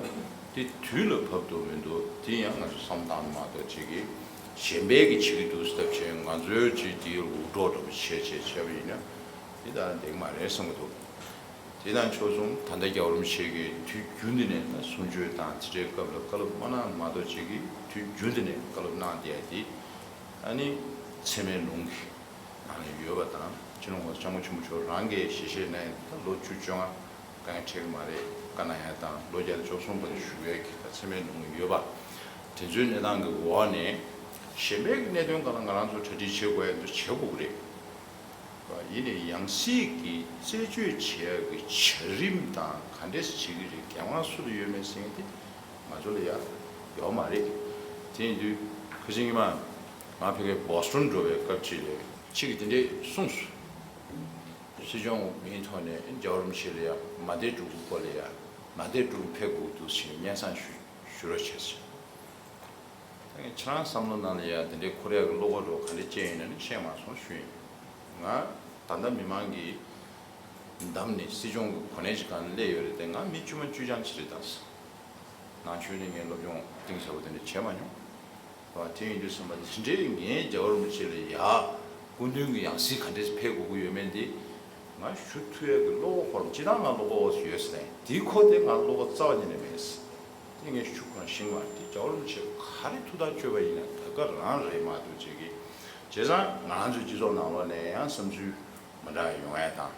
དེ་དུས་ལ་བབ་འདུག་མི་འདུག་དེ་ཡང་ང་ཚོ་བསམ་བཏང་མ་གཏོགས་ཅིག་གིས་གཞན་པས་ཀྱི་བྱེད་ཀྱི་འདུག་ཟེར་ཐབས་བྱས་ང་ཚོའི་ཅིག་དེའི་འུར་སྒྲོག་འདྲ་པོ་བྱས་བྱས་བྱས་པ་ཡིན་ན་དེ་ད་འགྲིག་མ་རེད་བསམ་གྱི་འདུག་དེ་དང་ཕྱོགས་མཚུངས་ད་ལྟ་རྒྱལ་བ་རིན་པོ་ཆེ་གིས་དུས་རྒྱུན་དུ་ནས་ན་གསུང་ཆོས་དང་དེ་འདྲའི་སྐབས་ལ་བཀའ་སློབ་མ་གནང་མ་གཏོགས་ཅིག་གིས་དུས་རྒྱུན་དུ་ནས་བཀའ་སློབ་གནང་བསྡད་ཡ་དེ་ཨ་ནི་ཚད་མའི་ལུང་གི་ནང་ལ་ཡོད་པ་དང་། སྤྱི་ནོར་༸གོང་ས་༸སྐྱབས་མགོན་ཆེན་པོ་མཆོག་རང་གིས་ཞལ་བཞེས་གནང་ཡ་ད་ལོ་བཅུ་བཅོ་ལྔ་བཀའ་ཡང་ཁྲེལ་གི་མ་རེད། བཀའ་གནང་ཡ་དང་ལོ་བརྒྱ་དང་བཅུ་གསུམ་བར་དུ་བཞུགས་ཡ་གི་ད་ཚད་མའི་ལུང་ཡོད་པ། དེ་ཚོའི་གནས་སྟངས་ཀྱི་འོག་ནས་གཞན་པའི་གི་གནད་དོན་སྒང་ལ་ང་རང་ཚོ་གྲ་སྒྲིག་བྱེད་དགོས་ཡ་འདི་བྱེད་དགོས་ཀྱི་རེད། ཡིན་ནའི་ཡང་སྲིད་ཀྱི་རྩད་གཅོད་བྱེད་ཡག་གི་བྱ་རིམ་དང་ག་འདྲས་བྱེད་ཀྱི་རེད། འགན་དབང་སུ་ལ་ཡོད་མེད་ཟེར་མཁན་དེ་ང་ཚོ་ལ་ཡ་ཡོད་མ་རེད། དེ་ཡིན་དུས་ཁ་སང་ཉི་མ་ང་ཕ་གིར་བོ་སི་ཊོན་འགྲོ་བའི་སྐབས་ཅིག་ལ་གཅིག་གིས་དེ་འདྲས་གསུངས་སོང་། སྲིད་སྐྱོང་ངོས་ཐོག་ནས་རྒྱལ་བ་རིན་པོ་ཆེ་ལ་ཡ་མ་བདེ་འགྲོ་གི་སྐོར་ལ་ཡ་མ་བདེ་འགྲོ་གི་ཕེབས་དགོས་འདུག་ཟེར་ནས་སྙན་སེང་ཞུ་ཞུ་རོགས་བྱས་ཟེར། ད་ངས་ཁྱེད་རང་བསམ་བློ་ནང་ལ་ཡ་དེ་འདྲའི་འཁོར་ཡག་གི་བློ་ཁོག་འདྲ་བོ་ག་འདྲ་སྐྱེས་ཡོད་ན་ནི་ཤེས་མ་སོང་ཞུས་ཡིན། ང་ད་ལྟ་མི་མང་གིས་བདམས་ནས་སྲིད་སྐྱོང་གི་གོ་གནས་ཀྱི་སྒང་ལ་སླེབས་ཡོད་རེད་དེ། ང་མི་དཀྱུས་མ་དཀྱུས་རྐྱང་ཅིག་རེད་ད། ནང་ཆོས་ནས་ངས་སློབ་སྦྱོང་གཏིང་ཟབ་པོ་དེ་འདྲ་བྱས་མ་མྱོང་། བ་དེ་ཡིན་དུས་ཙམ་པ་འདི་འདྲའི་ངས་རྒྱལ་བ་རིན་པོ་ཆེ་ལ་ཡ་སྐུ་མདུན་གྱི་ཡང་སྲིད་ག་འདྲས་ཕེབས་དགོས་ཀྱི་ཡོད་མེད་འདི་ང་ཞུ་ཐུབ་ཡག་གི་བློ་ཁོག་ཁོ་རང་སྤྱིར་བཏང་ང་བློ་ཁོག་ཡོད་ཟེར་ནས་དེའི་ཁོ་དེ་ང་བློ་ཁོག་རྩ་བ་ཉིད་ནས་མེད་ཟེར། དེ་ངས་ཤུགས་གང་ཤིང་བ་དེ་རྒྱལ་བ་རིན་པོ་ཆེ་ག་རེ་ཐུགས་ཐག་གཅོད་པ་ཡིན་ན་ད་ག་རང་རེད་མ་གཏོགས་ཅིག་གིས། བྱས་ཙང་ང་རང་ཚོའི་སྤྱི་ཚོགས་ནང་ལོགས་ནས་ཡང་བསམ་ཚུལ་མི་འདྲ་ཡོང་ཡ་དང་།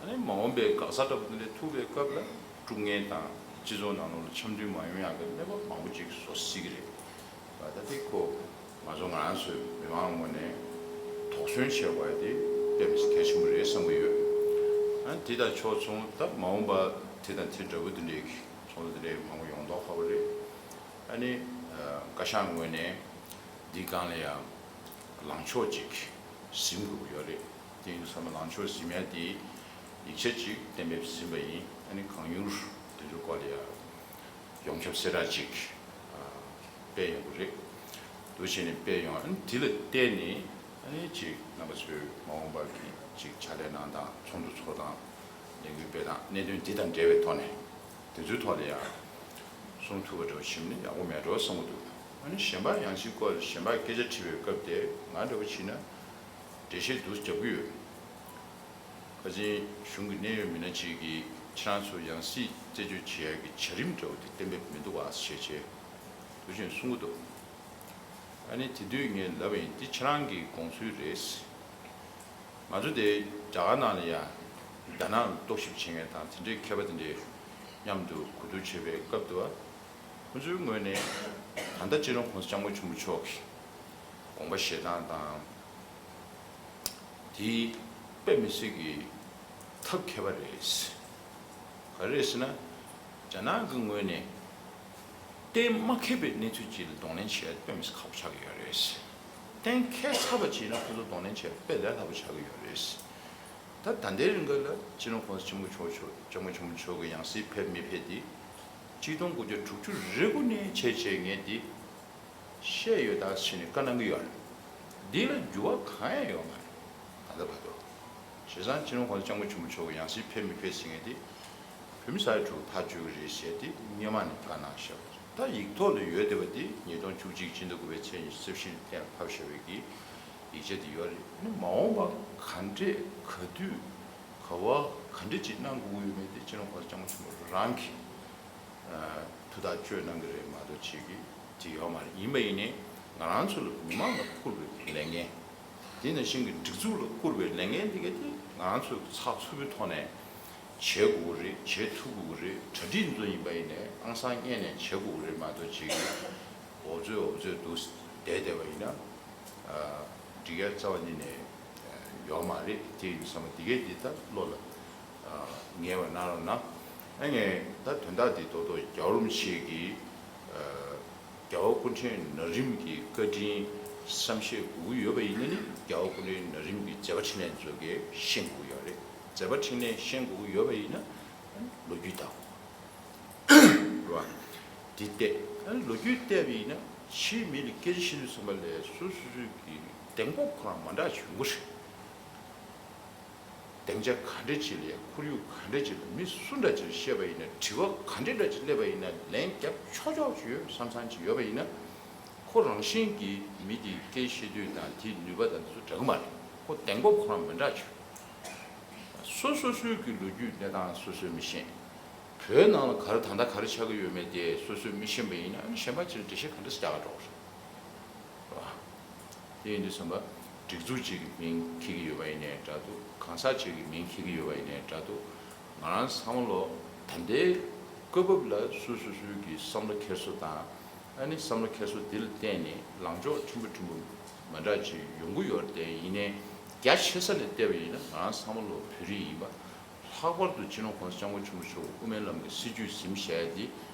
ཨ་ནི་མ་འོངས་པའི་འགག་རྩ་འདྲ་པོ་དེ་འདྲ་ཐུག་པའི་སྐབས་ལ་དཀྲུག་ངན་དང་སྤྱི་ཚོགས་ནང་ལོགས་ལ་འཆམ་མཐུན་མ་ཡོང་ཡག་གི་གནས་བབ་མང་པོ་ཅིག་བཟོ་སྲིད་ཀྱི་རེད། ད་ལྟ་དེ་ཁོ་ང་ཚོ་ང་རང་ཚོའི་མི་མང་ངོས་ནས་དོགས་ཟོན་བྱེད་དགོས་ཡ་དེ་དཔེ་མི་སྲིད་གལ་ཆེན་པོ་རེད་བསམ་གྱི་ཡོད། ཨ་ནི་དེ་དང་ཕྱོགས་མཚུངས་ད་མ་འོངས་པ་དེ་དང་དེ་འདྲ་བོ་དེ་འདྲའི་ཚོགས་འདུ་དེ་འདྲའི་མང་པོ་ཡོང་མདོག་ཁ་པོ་རེད། ཨ་ནི་བཀའ་ཤག་ངོས་ནས་འདི་སྒང་ལ་ཡང་ལངས་ཕྱོགས་ཅིག་ཟིན་དགོས་ཀྱི་ཡོད་རེད། དེ་ཡིན་དུས་ཙམ་པ་ལངས་ཕྱོགས་ཟིན་ཡ་དེ་ཡིག་ཆ་ཅིག་གཏན་འབེབས་ཟིན་པ་ཡིན། ཨ་ནི་གང་མྱུར་དེ་ཚོའི་སྐོར་ལ་ཡང་ཡོངས་ཁྱབ་གསལ་བསྒྲགས་ཅིག་ཨ་སྤེལ་ཡོང་གི་རེད། འདུག་བྱས་ནས་སྤེལ་ཡོང་། ཨ་ནི་དེ་ལ་བརྟེན་ནས་ཨ་ནི་ཅིག་རྣམ་པ་ཚོས་མ་འོངས་པར་གྱི་ཅིག་ཕྱག་ལས་གནང་སྟངས་ཚོགས་འདུ་ཚོགས་སྟངས་ལས་འགུལ་སྤེལ་སྟངས་གནད་དོན་འདི་དང་འབྲེལ་བའི་ཐོག་ནས་དེ་ཚོའི་ཐོག་ལ་ཡང་གསུང་ཐུབ་པ་འདྲ་བོ་བྱུང་ན་ཡག་པོ་མེད་འགྲོ་བསམ་གྱི་འདུག་ཨ་ནི་གཞན་པ་ཡང་སྲིད་སྐོར་གཞན་པ་སྐད་ཆ་དྲིས་པའི་སྐབས་དེ་ང་འདྲ་བོ་བྱས་ན་འགྲེལ་བཤད་འདུག་རྒྱབ་ཀྱི་ཡོད། ཁ་ཆེམས་གཞུང་གི་གནད་ཡོད་མི་སྣ་གཅིག་གིས་ཁྱེད་རང་ཚོ་ཡང་སྲིད་རྩད་གཅོད་བྱེད་ཡག་གི་བྱ་རིམ་འདྲ་བོ་དེ་གཏན་འབེབས་མི་འདུག་ག་ཞེས་བྱས་འདུག་ཅེས་གསུང་གི་འདུག་ཨ་ནི་དེ་དུས་ངས་ལབ་པ་ཡིན། འདི་ཁྱེད་རང་གི་དགོངས་ཚུལ་རེད། ང་ཚོ་དེ་རྒྱ་གར་ནང་ལ་ཡ་རྒྱ་ནག་ལ་རྟོག་ཞིབ་བྱེད་མཁན་དང་དེ་འདྲའི་མཁས་པ་དེ་འདྲའི་མཉམ་དུ་གོ་བསྡུར་བྱེད་པའི་སྐབས་དུ་ཁོ་ཚོའི་ངོས་ནས་ད་ལྟ་སྤྱི་ནོར་༸གོང་ས་༸སྐྱབས་མགོན་ཆེན་པོ་མཆོག་གི་དགོངས་པ་བཞེས་སྟངས་དང་། དེ་དཔེ་མི་སྲིད་ཀྱི་ཐབས་མཁས་པ་རེད། ག་རེ་རེད་ཟེར་ན། རྒྱ་ནག་གི་ངོས་ནས་གཏན་མ་འཁེལ་བའི་གནས་ཚུལ་ཅིག་ལ་གདོང་ལེན་བྱེད་ཡ་དཔེ་མི་སྲིད་ཁག་པོ་ཆགས་ཀྱི་ཡོད་རེད། གཏན་འཁེལ་ཚར་བ་ཅིག་ཡིན་ན་ཁོ་ཚོ་གདོང་ལེན་བྱེད་ཡ་དཔེ་ལས་སླ་པོ་ཆགས་ཀྱི་ཡོད་རེད། ད་ད་ལྟའི་རིང་ག་ལ་སྤྱི་ནོར་༸གོང་ས་༸སྐྱབས་མགོན་ཆེན་པོ་མཆོག་༸སྐྱབས་མགོན་ཆེན་པོ་མཆོག་གི་ཡང་སྲིད་ཕེབས་མི་ཕེབས་དེ་གཅིག་སྟོང་དགུ་བརྒྱ་དྲུག་ཅུ་རེ་དགུ་ནས་བྱས་བྱས་ངས་འདི་བཤད་ཡོད་ད་ཟེར་ནས་བཀའ་གནང་གི་ཡོད་རེད། འདི་ལ་འགྱུར་བ་གང་ཡང་ཡོད་མ་རེད། ད་ལྟ་བར་དུ། བྱས་ཙང་སྤྱི་ནོར་༸གོང་ས་༸སྐྱབས་མགོན་ཆེན་པོ་མཆོག་གི་ཡང་སྲིད་ཕེབས་མི་ཕེབས་ཟེར་མཁན་དེ་བོད་མི་ས་ཡ་དྲུག་ཕར་བཅུག་གི་རེད་ཞེས་དེ་སྔོན་མ་ནས་བཀའ་གནང་བཞག་པ་རེད། ད་ཡིག་ཐོག་ལ་ཡོད་བསྡད་པ་དེ་ཉིས་སྟོང་བཅུ་གཅིག་སྤྱི་ཟླ་དགུ་པའི་ཚེས་ཉི་ཤུ་རྩ་བཞི་ཉིན་གཏན་ལ་ཕབ་བཞག་པའི་གི་ཡིག་ཆ་དེ་ཡོད་རེད། ཨ་ནི་མ་འོངས་པ་ག་འདྲས་ག་དུས་ག་བ་ག་འདྲས་ཅིག་གནང་དགོས་ཀྱི་ཡོད་མེད་དེ་སྤྱི་ནོར་༸གོང་ས་༸སྐྱབས་མགོན་ཆེན་པོ་རང་གིས་ཐུགས་ཐག་གཅོད་གནང་གི་རེད་མ་གཏོགས་ཅིག་གིས་དེ་ཡོད་མ་རེད། ཡིན་པ་ཡིན་ནའི་ང་རང་ཚོ་ལ་མི་མང་ལ་བསྐུར་བའི་ལས་འགན། དེ་ནང་བཞིན་གྱི་སྒྲིག་འཛུགས་ལ་བསྐུར་བའི་ལས་འགན་འདི་ག་དེ་ང་རང་ཚོས་ཚགས་ཚུད་པོའི་ཐོག་ནས་བྱེད་དགོས་ཀྱི་རེད། བྱེད་ཐུབ་དགོས་ཀྱི་རེད། གྲ་སྒྲིག་ཚོ་ཡིན་པ་ཡིན་ནའི་ཨང་སང་གཉེར་ནས་བྱེད་དགོས་ཀྱི་རེད་མ་གཏོགས་ཅིག་གིས་འོབ་ཚོད་འོབ་ཚོད་འདུག་བསྡད་བསྡད་པ་ཡིན་ན་འགྲིག་ཡ་རྩ་བ་ཉིད་ནས་ཡོད་མ་རེད། དེ་ཡིན་དུས་ཙམ་པ་འདི་གས་འདི་ལྟར་བློ་ལ་ངེས་པ་གནང་རོགས་གནང་། ཨ་ངས་ད་དོན་དག་འདི་ཏོག་ཏོག་རྒྱལ་བ་རིན་པོ་ཆེ་གི་རྒྱལ་བ་སྐུ་ཕྲེང་ན་རིམ་གྱི་བཀའ་དྲིན་བསམ་ཤེས་དགོས་ཀྱི་ཡོད་པ་ཡིན་ན་ནི་རྒྱལ་བ་སྐུ་ཕྲེང་ན་རིམ་གྱི་མཛད་པ་འཕྲིན་ལས་ཚོ་གས་ཤེས་དགོས་ཡོད་རེད། མཛད་པ་འཕྲིན་ལས་ཤེས་དགོས་ཀྱི་ཡོད་པ་ཡིན་ན་ལོ་རྒྱུས་ལྟ་དགོས་རེད་བ། འདི་བལྟས་ཨ་ལོ་རྒྱུས་བལྟས་པ་ཡིན་ན་ཕྱིའི་མི་ལ་སྐད་ཆ་བཤད་དུས་ཙམ་པ་ལས་སོ་སོ་སོའི་གི་གདེང་སྤོབས་ཁོ་རང་མ་འདྲ་བྱུང་གི་རེད། སྡིངས་ཆ་ག་འདྲ་ཅིག་ལ་ཡ་ཁོར་ཡུག་ག་འདྲ་ཅིག་ལ་མི་སུ་འདྲ་ཅིག་ལ་བཤད་པ་ཡིན་ན་དྲི་བ་ག་འདྲ་འདྲ་ཅིག་སླེབས་པ་ཡིན་ན་ལན་རྒྱབ་ཆོག་ཆོག་ཅིག་ཡོད་བསམ་བསམ་ཅིག་ཡོད་པ་ཡིན་ན་ཁོ་རང་བཞིན་གྱིས་མི་དེའི་སྐད་བཤད་དུས་དང་དེའི་ནུས་པ་དང་དེ་ཚོ་འདྲ་གི་མ་རེད། ཁོ་གདེང་སྤོབས་ཁོ་རང་མི་འདྲ་ཅིག་སོ་སོ་སོའི་གི་ལོ་རྒྱུས་གནས་སྟངས་སོ་སོས་མི་ཤེས། བོད་ནང་ལ་ག་རེ་ད་ལྟ་ག་རེ་ཆགས་ཀྱི་ཡོད་མེད་དེ་སོ་སོས་མི་ཤེས་པ་ཡིན་ན་གཞན་པ་ཅིག་ལ་འགྲེལ་བཤད་ག་འདྲ་ཞིག་རྒྱག་ག་འགྲོ་གི་རེད། དེ་ཡིན་དུས་ཙམ་པ་སྒྲིག་འཛུགས་གཅིག་གི་མིང་འཁྱེར་གྱི་ཡོད་པ་ཡིན་ནའི་འདྲ་འདུག་གང་ཟག་གཅིག་གི་མིང་འཁྱེར་གྱི་ཡོད་པ་ཡིན་ནའི་འདྲ་འདུག་ང་རང་ཚང་མ་ལོ་ད་ལྟའི་སྐབས་བབ་ལ་སོ་སོ་སོའི་གི་བསམ་བློ་འཁྱེར་སོ་དང་ཨ་ནི་བསམ་བློ་འཁྱེར་སོ་འདི་ལ་བརྟེན་ནས་ལངས་ཕྱོགས་ཕྲན་བུ་ཕྲན་བུ་མ་འདྲ་ཅིག་ཡོང་གི་ཡོད་རེད། དེ་ཡིན་ནའི་རྒྱ་ཆེ་ས་ལ་བལྟས་པ་ཡིན་ན་ང་རང་ཚང་མ་ལོ་བོད་རིགས་ཡིན་པ། ལྷག་པར་དུ་སྤྱི་ནོར་༸གོང་ས་༸སྐྱབས་མགོན་ཆེན་པོ་མཆོག་གི་དབུ་མའི་ལམ་གྱི་སྲིད་བྱུས་ཟིན་བཞག་ཡ་དེ་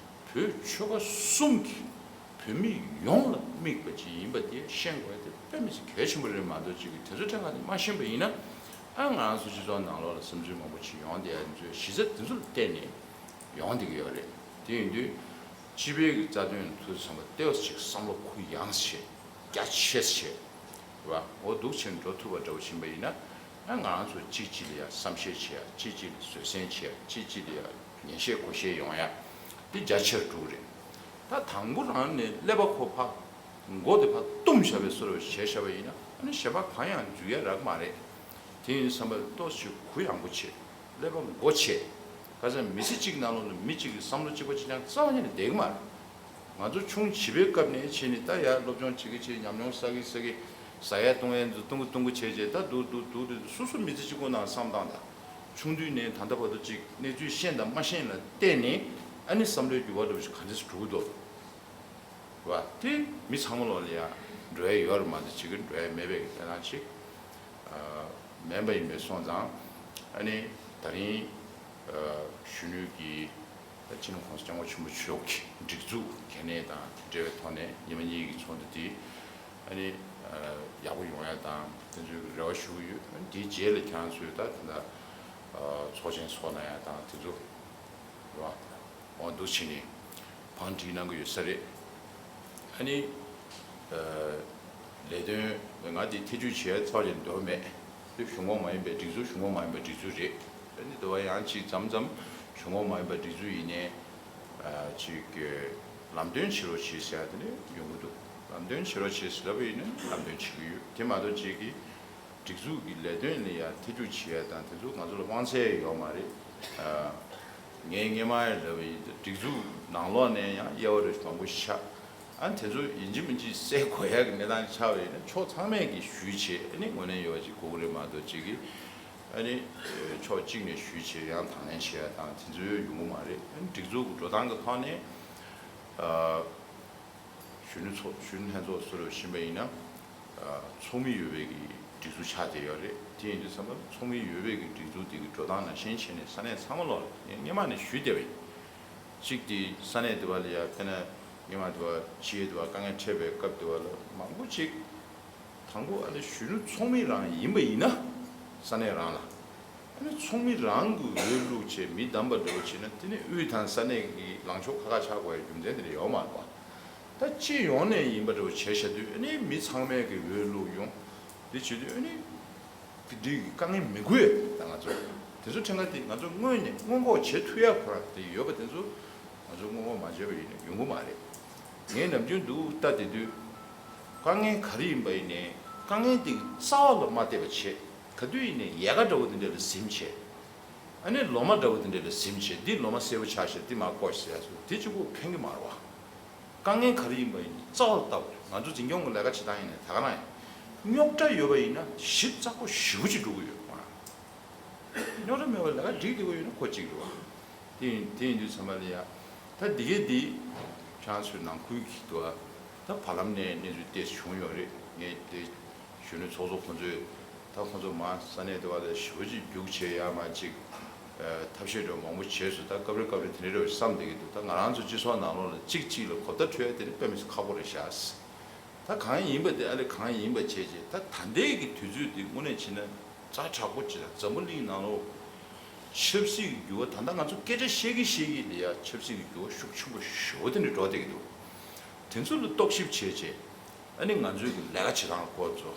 བོད་ཆོལ་ཁ་གསུམ་གྱི་བོད་མི་ཡོངས་ལ་དམིགས་པ་ཅིག་ཡིན་པ་དེ་ཤེས་དགོས་ཡ་དེ་དཔེ་མི་སྲིད་གལ་ཆེན་པོ་རེད་མ་གཏོགས་ཅིག་གིས་དེ་ཚོ་ཕྲན་ག་དེ་མ་ཤེས་པ་ཡིན་ན་ཨ་ང་རང་ཚོ་སྤྱི་ཚོགས་ནང་ལོགས་ལ་བསམ་ཚུལ་མང་པོ་ཅིག་ཡོང་བསྡད་ཡ་དེ་ཚོའི་གཞི་རྩ་དེ་ཚོ་ལ་བརྟེན་ནས་ཡོང་བསྡད་ཀྱི་ཡོད་རེད། དེ་ཡིན་དུས་སྤྱི་པའི་གི་རྩ་དོན་ཐུགས་བསམ་པ་ལྟེ་བ་ཞིག་བསམ་བློ་ཁུར་ཡངས་བྱས། རྒྱ་ཆེ་ཆེ། རེད་བ། འོ་འདུག་བྱས་འགྲོ་ཐུབ་པ་འདྲ་བོ་ཕྱིན་པ་ཡིན་ན། ཨ་ང་རང་ཚོ་གཅིག་གཅིག་ལ་ཡ་བསམ་ཤེས་བྱེད་ཡ། གཅིག་གཅིག་ལ་བཟོད་བསྲན་བྱེད་ཡ། གཅིག་གཅིག་ལ་ཡ་ཉན་ཤེས་གོ་ཤེས་ཡོང་ཡ། འདི་རྒྱ་ཆེར་འགྲོ་གི་རེད། ད་དང་པོ་རང་ནས་ཀླད་པ་ཁོ་ཕ། མགོ་དེ་ཕ་བཏུམ་བཞག་པའི་བཟོ་འདྲ་བྱས་བཞག་པ་ཡིན་ན་ཨ་ནི་གཞན་པ་གང་ཡང་འཇུ་ཡ་རག་མ་རེད། དེ་ཡིན་བསམ་པ་ཏོག་ཙམ་གུ་ཡངས་པོ་བྱེད། ཀླད་པ་མགོ་ཆེ། ཁ་སང་མི་ཚེ་གཅིག་ནང་ལོགས་ལ་མི་གཅིག་གི་བསམ་བློ་གཅིག་པ་གཅིག་རྐྱང་རྩ་བ་ཉིད་ནས་བསྡད་ཀྱི་མ་རེད། ང་ཚོ་ཆུང་བྱིས་པའི་སྐབས་ནས་བྱས་ནས་ད་ཡར་སློབ་སྦྱོང་བྱེད་ཀྱི་བྱེད། ཉམས་མྱོང་བསགས་ཀྱི་བསགས་ཀྱི། ཟ་ཡ་བཏུང་ཡ་ཚོ་བཏུང་གི་བཏུང་གི་བྱས་བྱས། ད་སྡུག་སྡུག་སྡུག་རེད། སོ་སོ་མི་ཚེ་གཅིག་པོ་ནང་བསམ་སྟངས་དང་ ཆུང་དུས་ནས་ད་ལྟ་བར་དུ་ཅིག་གནས་ཚུལ་ཤེས་དང་མ་ཤེས་ལ་བལྟས་ནས་ཨ་ནི་བསམ་བློའི་འགྱུར་བ་འདྲ་བོ་ཞིག་ག་འདྲས་སེ་འགྲོ་གི་འདུག་བ། དེ་མི་ཚང་མ་ལོག་ལ་ཡང་འགྲོ་ཡ་ཡོད་རེད་མ་གཏོགས་ཅིག་གི་འགྲོ་ཡ་མེད་པའི་གི་གནས་སྟངས་ཅིག་མིན་པ་ཡིན་པས་སོང་ཙང་ཨ་ནི་ད་རིང་གཞོན་ནུ་གི་སྤྱི་ནོར་༸གོང་ས་༸སྐྱབས་མགོན་ཆེན་པོ་མཆོག་གི་སྒྲིག་འཛུགས་གལ་གནད་དང་དེ་འབྲེལ་བའི་ཐོག་ནས་ཉི་མ་གཉིས་ཀྱི་ཚོགས་འདུ་དེ་ཨ་ནི་ཡག་པོ་ཡོང་ཡ་དང་དེ་ཚོའི་རེ་བ་ཞུ་གི་ཡོད། དེའི་རྗེས་ལ་ཁྱེད་རང་ཚོས་ད་དེ་འདྲ་ཚོགས་ཆེན་ཚོགས་གནང་ཡ་དང་དེ་ཚོ་རེད་བ། འོ་འདུག་བྱས་ནས་བང་སྒྲིག་གནང་གི་ཡོད་ས་རེད། ཨ་ནི། ལས་དོན་ང་དེ་ཐེ་ཇུས་བྱས་ཚར་ཡིན་འདོད་མེད། དེ་གཞུང་ཁོངས་མ་ཡིན་པའི་སྒྲིག་འཛུགས་གཞུང་ཁོངས་མ་ཡིན་པའི་སྒྲིག་འཛུགས་རེད། ཨ་ནི་དེ་བ་ཡང་ཅིག་མཚམས་མཚམས་གཞུང་ཁོངས་མ་ཡིན་པའི་སྒྲིག་འཛུགས་ཡིན་ནའི། ཅིག་ལམ་སྟོན་བྱེད་རོགས་བྱེད་ཟེར་ཡ་དེ་ནི་ཡོང་གི་འདུག་ལམ་སྟོན་བྱེད་རོགས་བྱེད་ཟེར་ལབ་པ་ཡིན་ན་ལམ་སྟོན་བྱེད་ཀྱི་ཡོད། དེ་མ་གཏོགས་ཅིག་གི་སྒྲིག་འཛུགས་ཀྱི་ལས་དོན་ལ་ཡང་ཐེ་ཇུས་བྱེད་ཡ་དང་དེ་ཚོ་ང་ཚོ་ལ་དབང་ཚད་ཡོད་མ་རེད། ངས་སྔས་མ་ཡང་ལབ་པ་ཡིན། སྒྲིག་འཛུགས་ནང་ལོགས་ནས་ཡང་དབྱེ་བ་རེ་མང་པོ་ཞིག་ཆགས། ཨ་ནི་དེ་ཚོ་ཡིན་གཅིག་མིན་གཅིག་སེལ་དགོས་ཡ་གི་གནས་སྟངས་ཆགས་པ་ཡིན་ན་ཕྱོགས་ཚང་མས་ཀྱིས་ཞུས་བྱས་ཨ་ནི་ངོས་ལེན་ཡོད་པ་ཅིག་དགོས་ཀྱི་རེད་མ་གཏོགས་ཅིག་གིས་ཨ་ནི་ཕྱོགས་གཅིག་ནས་ཞུས་བྱས་ཡང་དང་ལེན་བྱེད་ཡ་དང་དེ་ཚོ་ཡོང་གི་མ་རེད། ཨ་ནི་སྒྲིག་འཛུགས་ཀྱི་འགྲོ་སྟངས་ཀྱི་ཐོག་ནས། གཞོན་ནུ་ཚོགས་གཞོན་ནུ་ལྷན་ཚོགས་སུ་རུ་ཕྱིན་པ་ཡིན་ན། ཚོགས་མི་ཡོད་པའི་གི་སྒྲིག་འཛུགས་ཆགས་བསྡད་ཡོད་རེད། དེ་ཡིན་དུས་ཙམ་པ་ཚོགས་མི་ཡོད་པའི་གི་སྒྲིག་འཛུགས་དེ་གི་འགྲོ་སྟངས་ནང་བཞིན་བྱས་ནས་ས་གནས་ཚང་མ་ལོག་ལ་ངས་སྔས་མ་ནས་ཞུས་བསྡད་པ་ཡིན། གཅིག་དེ་ས་གནས་དེ་བ་ལ་ཡ་དཔེར་ན་སྔས་མ་དེ་བ་ཕྱི་ཡུལ་དེ་བ་དཀའ་ངལ་འཕྲད་པའི་སྐབས་དེ་བ་ལ་མང་པོ་ཅིག་དང་པོ་ཨ་ནི་གཞོན་ནུ་ཚོགས་མི་རང་ཡིན་པ་ཡིན་ན་ས་གནས་རང་ལ། ཨ་ནི་ཚོགས་མི་རང་གི་འོས་བླུགས་བྱས་མི་བདམས་པ་འདྲ་བོ་བྱས་ན་དེ་ནི་དབུས་དང་ས་གནས་ཀྱི་ལངས་ཕྱོགས་ཁ་ཁ་ཆགས་དགོས་ཡ་རྒྱུ་མཚན་དེ་འདྲ་ཡོད་མ་རེད་པ། ད་སྤྱི་ཡོངས་ནས་ཡིན་པ་འདྲ་བོ་བྱས་བཞག་དུས་ཨ་ནི་མི་ཚང་མས་ཀྱི་འོས་བླུགས་ཡོང་། དེ་བྱེད་དུས་ཨ་ནི་དེ་འདྲའི་གི་དཀའ་ངལ་མི་དགོས་ད་ང་ཚོ་དེ་ཚོ་ཕྲན་ཁ་དེ་ང་ཚོ་སྔོན་ནས་སྔོན་འགོག་བྱེད་ཐུབ་ཡ་ཁོ་རང་དེ་ཡོད་པ་དེ་ཚོ་ང་ཚོ་སྔོན་འགོག་མ་བྱས་པ་ཡིན་ན་ཡོང་གི་མ་རེད། ངས་ནམ་རྒྱུན་འདུག་ལྟ་དེ་དུས་དཀའ་ངལ་ག་རེ་ཡིན་པ་ཡིན་ནའི་དཀའ་ངལ་དེ་རྩ་བ་ལ་མ་བལྟས་པ་བྱེད། ག་དུས་ཡིན་ནའི་ཡལ་ག་འདྲ་བོ་དེ་འདྲ་ལ་ཟིན་བྱས། ཨ་ནི་ལོ་མ་འདྲ་བོ་དེ་འདྲ་ལ་ཟིན་བྱས་འདི་ལོ་མ་སེར་པོ་ཆགས་ཤག་འདི་མར་བཀོག་ཟེར་ཡ་སོགས་དེ་གཅིག་པོ་ཕན་གི་མ་རེད་བ། དཀའ་ངལ་ག་རེ་ཡིན་པ་ཡིན་རྩ་བ་ལ་ལྟ་དགོས་རེད། ང་ཚོ་འཛིན་སྐྱོང་གི་ལས་ཀ་བྱེད་སྟངས་ཡིན་ནའི་ད་ག་རང་ཡིན། རྙོག་དྲ་ཡོད་པ་ཡིན་ན་ཞིབ་ཚགས་པོ་ཞེ་པོ་ཅིག་འགྲོ་གི་ཡོད་མ་རེད། རྙོག་དྲ་མེད་པ་ལས་ཀ་འགྲིག་བསྡད་ཀྱི་ཡོད་ན་ཁོ་གཅིག་རེད་བ། དེ་ཡིན་དེ་ཡིན་དུས་ཚང་མ་ལ་ཡ། ད་འདི་གས་འདི། ཁྱེད་རང་ཚོའི་ནང་ཁུལ་གྱི་འདུག་བ། ད་བར་ལམ་ནས་གནས་ཚུལ་ཏོག་ཙམ་བྱུང་ཡོད་རེད། ངས་དེ། གཞོན་ནུ་ཚོགས་གཙོ་ཁོང་ཚོས། ད་ཁོང་ཚོ་མ་ས་གནས་འདི་བ་ལ་ཞེ་པོ་ཅིག་རྒྱུགས་བྱས་ཡ་མ་ཅིག་ཐབས་ཤེས་འདྲ་མང་པོ་བྱས་སོང་། ད་སྐབས་རེ་སྐབས་རེ་དེ་འདྲ་རེད་བསམ་བསྡད་ཀྱི་འདུག་ད་ང་རང་ཚོ་སྤྱི་ཚོགས་ནང་ལོགས་ལ་གཅིག་གཅིག་ལ་གོ་བརྡ་འཕྲོད་ཡ་དེ་ནི་དཔེ་མི་སྲིད་ཁག་པོ་རེད་ཤག་ད་གང་ཡིན་པ་དེ་ཨ་ལེ་གང་ཡིན་པ་བྱས་རྗེས་ད་ད་ལྟའི་གི་དུས་ཚོད་འདི་དངོས་གནས་བྱས་ན་ཛ་དྲག་པོ་ཅིག་དང་འཛམ་བུ་གླིང་ནང་ལོགས་ཆབ་སྲིད་ཀྱི་འགྱུར་བ་ད་ལྟ་ང་ཚོ་སྐད་ཆ་བཤད་ཀྱི་བཤད་ཀྱི་ལ་ཡ་ཆབ་སྲིད་ཀྱི་འགྱུར་བ་ཤུགས་ཆེན་པོ་ཞེ་པོ་དེ་འདྲ་འགྲོ་བསྡད་ཀྱི་འདུག་དེ་ཚོ་ལ་རྟོག་ཞིབ་བྱས་རྗེས་ཨ་ནི་ང་ཚོའི་གི་ལས་ཀ་བྱེད་སྟངས་སྐོར་ཚོ་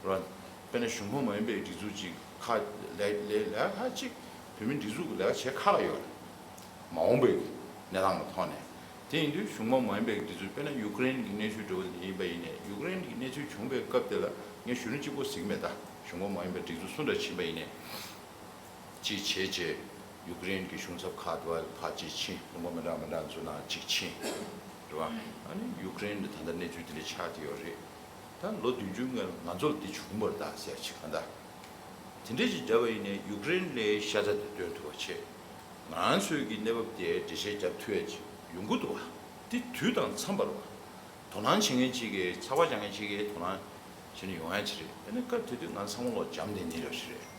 ར། དཔེར་ན་གཞུང་ཁོངས་མ་ཡིན་པའི་སྒྲིག་འཛུགས་ཅིག་ཁག་ལས་ལས་ལས་ཁག་ཅིག་བོད་མིའི་སྒྲིག་འཛུགས་ཀྱི་ལས་ཀ་བྱེད་ཁག་ཡོད་རེད། མ་འོངས་པའི་གནས་སྟངས་ཀྱི་ཐོག་ནས། དེ་ཡིན་དུས་གཞུང་ཁོངས་མ་ཡིན་པའི་སྒྲིག་འཛུགས་དཔེར་ན་ཡུ་ཀེ་རེན་གྱི་གནས་ཚུལ་འདྲ་བོ་ཡིན་པ་ཡིན་ནའི་ཡུ་ཀེ་རེན་གྱི་གནས་ཚུལ་བྱུང་བའི་སྐབས་དེ་ལ་ངས་གཞོན་ནུ་གཅིག་པོ་ཟེར་གྱི་མེད། ད་གཞུང་ཁོངས་མ་ཡིན་པའི་སྒྲིག་འཛུགས་སུ་འདྲ་ཕྱིན་པ་ཡིན་ནའི། གཅིག་བྱས་རྗེས་ཡུ་ཀེ་རེན་གྱི་གཞུང་ཚབ་ཁག་ཏུ་ཕར་གཅིག་ཕྱིན། ལུང་པ་མི་འདྲ་མི་འདྲ་ཚོ་ནང་གཅིག་ཕྱིན། རེད་བ། ཨ་ནི་ཡུ་ཀེ་རེན་དུ་ད་ལྟ་གནས་ཚུལ་དེ་འདྲ་ཆགས་བསྡད་ཡོད་རེད། ད་ལོ་བདུན་ཅུའི་སྔོན་ང་ཚོར་འདི་བྱུང་བ་རེད་ད་ཟེར་ཅིག་ག་འདྲ། དེ་འདྲ་ཅིག་བརྒྱབ་པ་ཡིན་ནའི་ཡུ་ཀེ་རེན་ལ་ཤ་ཚ་དེ་སྟོན་ཐུབ་པ་བྱས། ང་རང་ཚོའི་གི་གནས་བབ་དེ་འགྲེལ་བཤད་རྒྱབ་ཐུབ་ཡ་ཅིག་ཡོང་གི་འདུག་བ། འདི་དུས་དང་འཚམས་པ་རེད་བ། དོ་སྣང་བྱེད་མཁན་གཅིག་གིས་ཚགས་པར་རྒྱག་མཁན་གཅིག་གིས་དོ་སྣང་བྱས་ནས་ཡོང་ཡ་ཅིག་རེད། ཨ་ནི་སྐབས་དེ་དུས་ང་ཚང་མ་ལོག་འཇམ་བསྡད་ནི་རེད་ཞིག་རེད།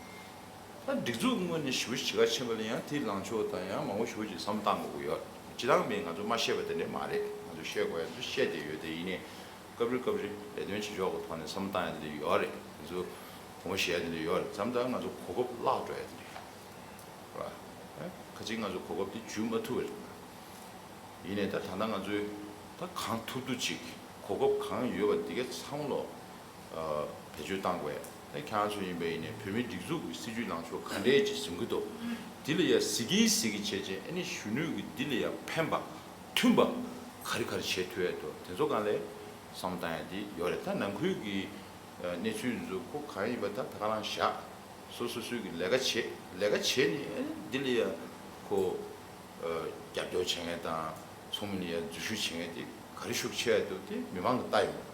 ད་སྒྲིག་འཛུགས་ངོས་ནས་ཞེ་པོ་ཞིག་ག་ཕྱིན་པ་ལ་ཡང་དེའི་ལངས་ཕྱོགས་དང་ཡང་མང་པོ་ཞེ་པོ་ཅིག་བསམ་བློ་བཏང་དགོས་ཀྱི་ཡོད། སྤྱིར་བཏང་མིན་ང་ཚོ་མ་བཤད་པ་དེ་འདྲས་མ་རེད། ང་ཚོ་བཤད་དགོས་ཡ་ཚོ་བཤད་བསྡད་ཡོད་དེ་ཡིན་ནའི། སྐབས་རེ་སྐབས་རེ་ལས་དོན་བྱེད་ཕྱོགས་ཀྱི་ཐོག་ནས་བསམ་བློ་བཏང་ཡ་དེ་འདྲས་ཡོད་རེད། ང་ཚོ་གོང་བཤད་ཡ་དེ་འདྲས་ཡོད་རེད། མཚམས་དང་ང་ཚོ་གོ་སྐབས་བརླག་འགྲོ་ཡ་དེ་འདྲས་རེད་བ། ཁ་ཅིག་ང་ཚོ་གོ་སྐབས་དེ་འཇུ་མ་ཐུབ་པ་རེད། ཡིན་ནའི་ད་ད་ལྟ་ང་ཚོས་ད་གང་ཐུབ་ཐུབ་ཅིག་གོ་སྐབས་གང་ཡོད་པ་དེ་ག་ཚང་མ་ལོག་བེད་སྤྱོད་བཏང་དགོས། ད་ཁྱེད་རང་ཚོ་ཡིན་པ་ཡིན་ནའི་བོད་མིའི་སྒྲིག་འཛུགས་ཀྱི་སྲིད་བྱུས་ལངས་ཕྱོགས་ག་འདྲས་ཅིག་འཛིན་གྱི་འདུག་དེ་ལ་ཡ་གཟིགས་ཀྱིན་གཟིགས་ཀྱིན་བྱས་བྱས་ཨ་ནི་གཞོན་ནུ་གི་འདི་ལ་ཡ་ཕན་པ་མཐུན་པ་ག་རེ་ག་རེ་བྱེད་ཐུབ་ཡ་འདུག་དེ་ཚོ་སྒང་ལ་བསམ་བློ་བཏང་ཡ་དེ་ཡོད་རེད། ད་ནང་ཁུལ་གྱི་གནས་ཚུལ་འདི་ཚོ་ཁོ་གང་ཡིན་པ་ད་ད་ག་རང་བཞག་སོ་སོ་སོའི་གི་ལས་ཀ་བྱེད། ལས་ཀ་བྱེད་ནས་ཨ་ནི་འདི་ལ་ཡ་ཁོ་རྒྱབ་སྐྱོར་བྱེད་མཁན་དང་ཚོགས་མི་ལ་ཡ་འཛུལ་ཞུགས་བྱེད་མཁན་དེ་ག་རེ་ཤུགས་ཆེ་ཡ་འདུག་དེ་མི་མང་གི་ལྟ་ཡོང་།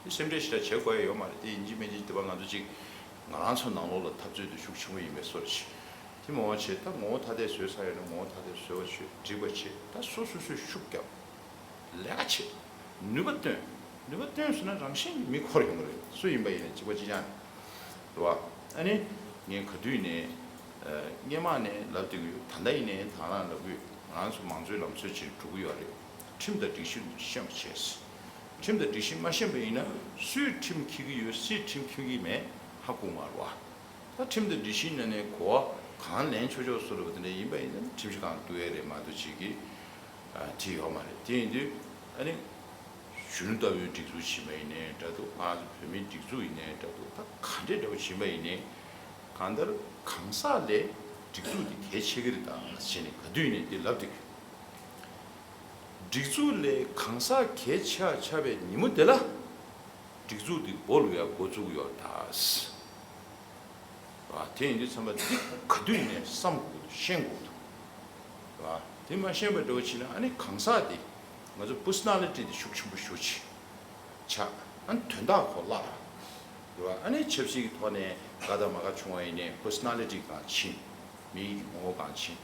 དེ་སེམས་ཁྲལ་ཞེ་དྲག་བྱེད་དགོས་ཡ་ཡོད་མ་རེད། དེ་ཡིན་གཅིག་མིན་གཅིག་དེ་བ་ང་ཚོ་གཅིག་ང་རང་ཚོ་ནང་ལོགས་ལ་འཐབ་རྩོད་དེ་ཤུགས་ཆེན་པོ་ཡིན་པའི་བཟོ་འདྲ་ཞིག་དེ་མ་བྱས་ད་ངོ་བོ་ཐ་དད་བཟོས་ཚར་ཡོད་ན་ངོ་བོ་ཐ་དད་བཟོས་པ་བྱས་འགྲིག་པ་བྱས། ད་སོ་སོ་སོས་ཤུགས་རྒྱབ། ལས་ཀ་བྱེད། ནུས་པ་བཏོན། ནུས་པ་བཏོན་སོང་ན་རང་བཞིན་གྱིས་མི་འཁོར་ཡོང་གི་རེད། སུ་ཡིན་པ་ཡིན་ན་གཅིག་པ་གཅིག་རྐྱང་རེད་བ། ཨ་ནི་ངས་ག་དུས་ནས་སྔས་མ་ནས་ལབ་བསྡད་ཀྱི་ཡོད། ད་ལྟ་ཡིན་ནའི་དང་བླངས་ལབ་ཀྱི་ཡོད། ང་རང་ཚོ་མང་གཙོའི་ལམ་སྲོལ་ཅིག་འགྲོ་གི་ཡོད་རེད། ཁྲིམས་དང་སྒྲིག་གཞི་ཤེས་པ་བྱས། ཁྲིམས་དང་སྒྲིག་གཞི་མ་ཤེས་པ་ཡིན་ན་སུས་ཁྲིམས་འཁྱེར་གྱི་ཡོད་སུས་ཁྲིམས་འཁྱེར་གྱི་མེད་ཧ་གོ་མ་རེད་བ། ད་ཁྲིམས་དང་སྒྲིག་གཞིའི་ནང་ནས་གོ་བ་གང་ལེན་ཆོག་ཆོག་བཟོ་འདྲ་པོ་དེ་འདྲ་ཡིན་པ་ཡིན་ན་ཁྲིམས་ཞིབ་ཁང་གཏུག་ཡས་རེད་མ་གཏོགས་ཅིག་གི་ཨ་བྲིས་ཡོད་མ་རེད། དེ་ཡིན་དུས་ཨ་ནི་གཞོན་ནུ་ལྟ་བུའི་སྒྲིག་འཛུགས་ཡིན་པ་ཡིན་ནའི་འདྲ་འདུག་ང་ཚོ་བོད་མིའི་སྒྲིག་འཛུགས་ཡིན་ནའི་འདྲ་འདུག་ད་ག་འདྲའི་འདྲ་པོ་ཡིན་པ་ཡིན་ནའི་གང་ལྟར་གང་ཟག་ལས་སྒྲིག་འཛུགས་དེ་གལ་ཆེ་གི་རེད། ད་ང་ཚོ་བྱས་ནས་ག་དུས་ནས་དེ་ལབ་བསྡད་ཀྱི། སྒྲིག་འཛུགས་ལས་གང་ཟག་གལ་ཆེ་བ་ཆགས་པའི་ཉིན་མོ་དེ་ལ་སྒྲིག་འཛུགས་འདི་སྦོ་ལུ་ཡ་འགོ་བཙུགས་ཡོད་ད། བ། དེ་ཡིན་དུས་ཚང་མ་འདི་ག་དུས་ནས་བསམ་དགོས་འདུག་ཤེས་དགོས་འདུག་བ། དེ་མ་ཤེས་པ་འདྲ་བོ་བྱས་ན་ཨ་ནི་གང་ཟག་དེ་ང་ཚོ་personality་དེ་ཤུགས་ཆེན་པོ་ཞེ་ཅིག་ཆགས། ཨ་ནི་དོན་དག་ཁོ་བརླག་ར། རེད་བ། ཨ་ནི་ཆབ་སྲིད་ཀྱི་ཐོག་ནས་དགའ་དང་མ་དགའ་བྱུང་བ་ཡིན་ནའི་personality་གང་ཕྱིན། མི་ཡི་ངོ་བོ་གང་ཕྱིན།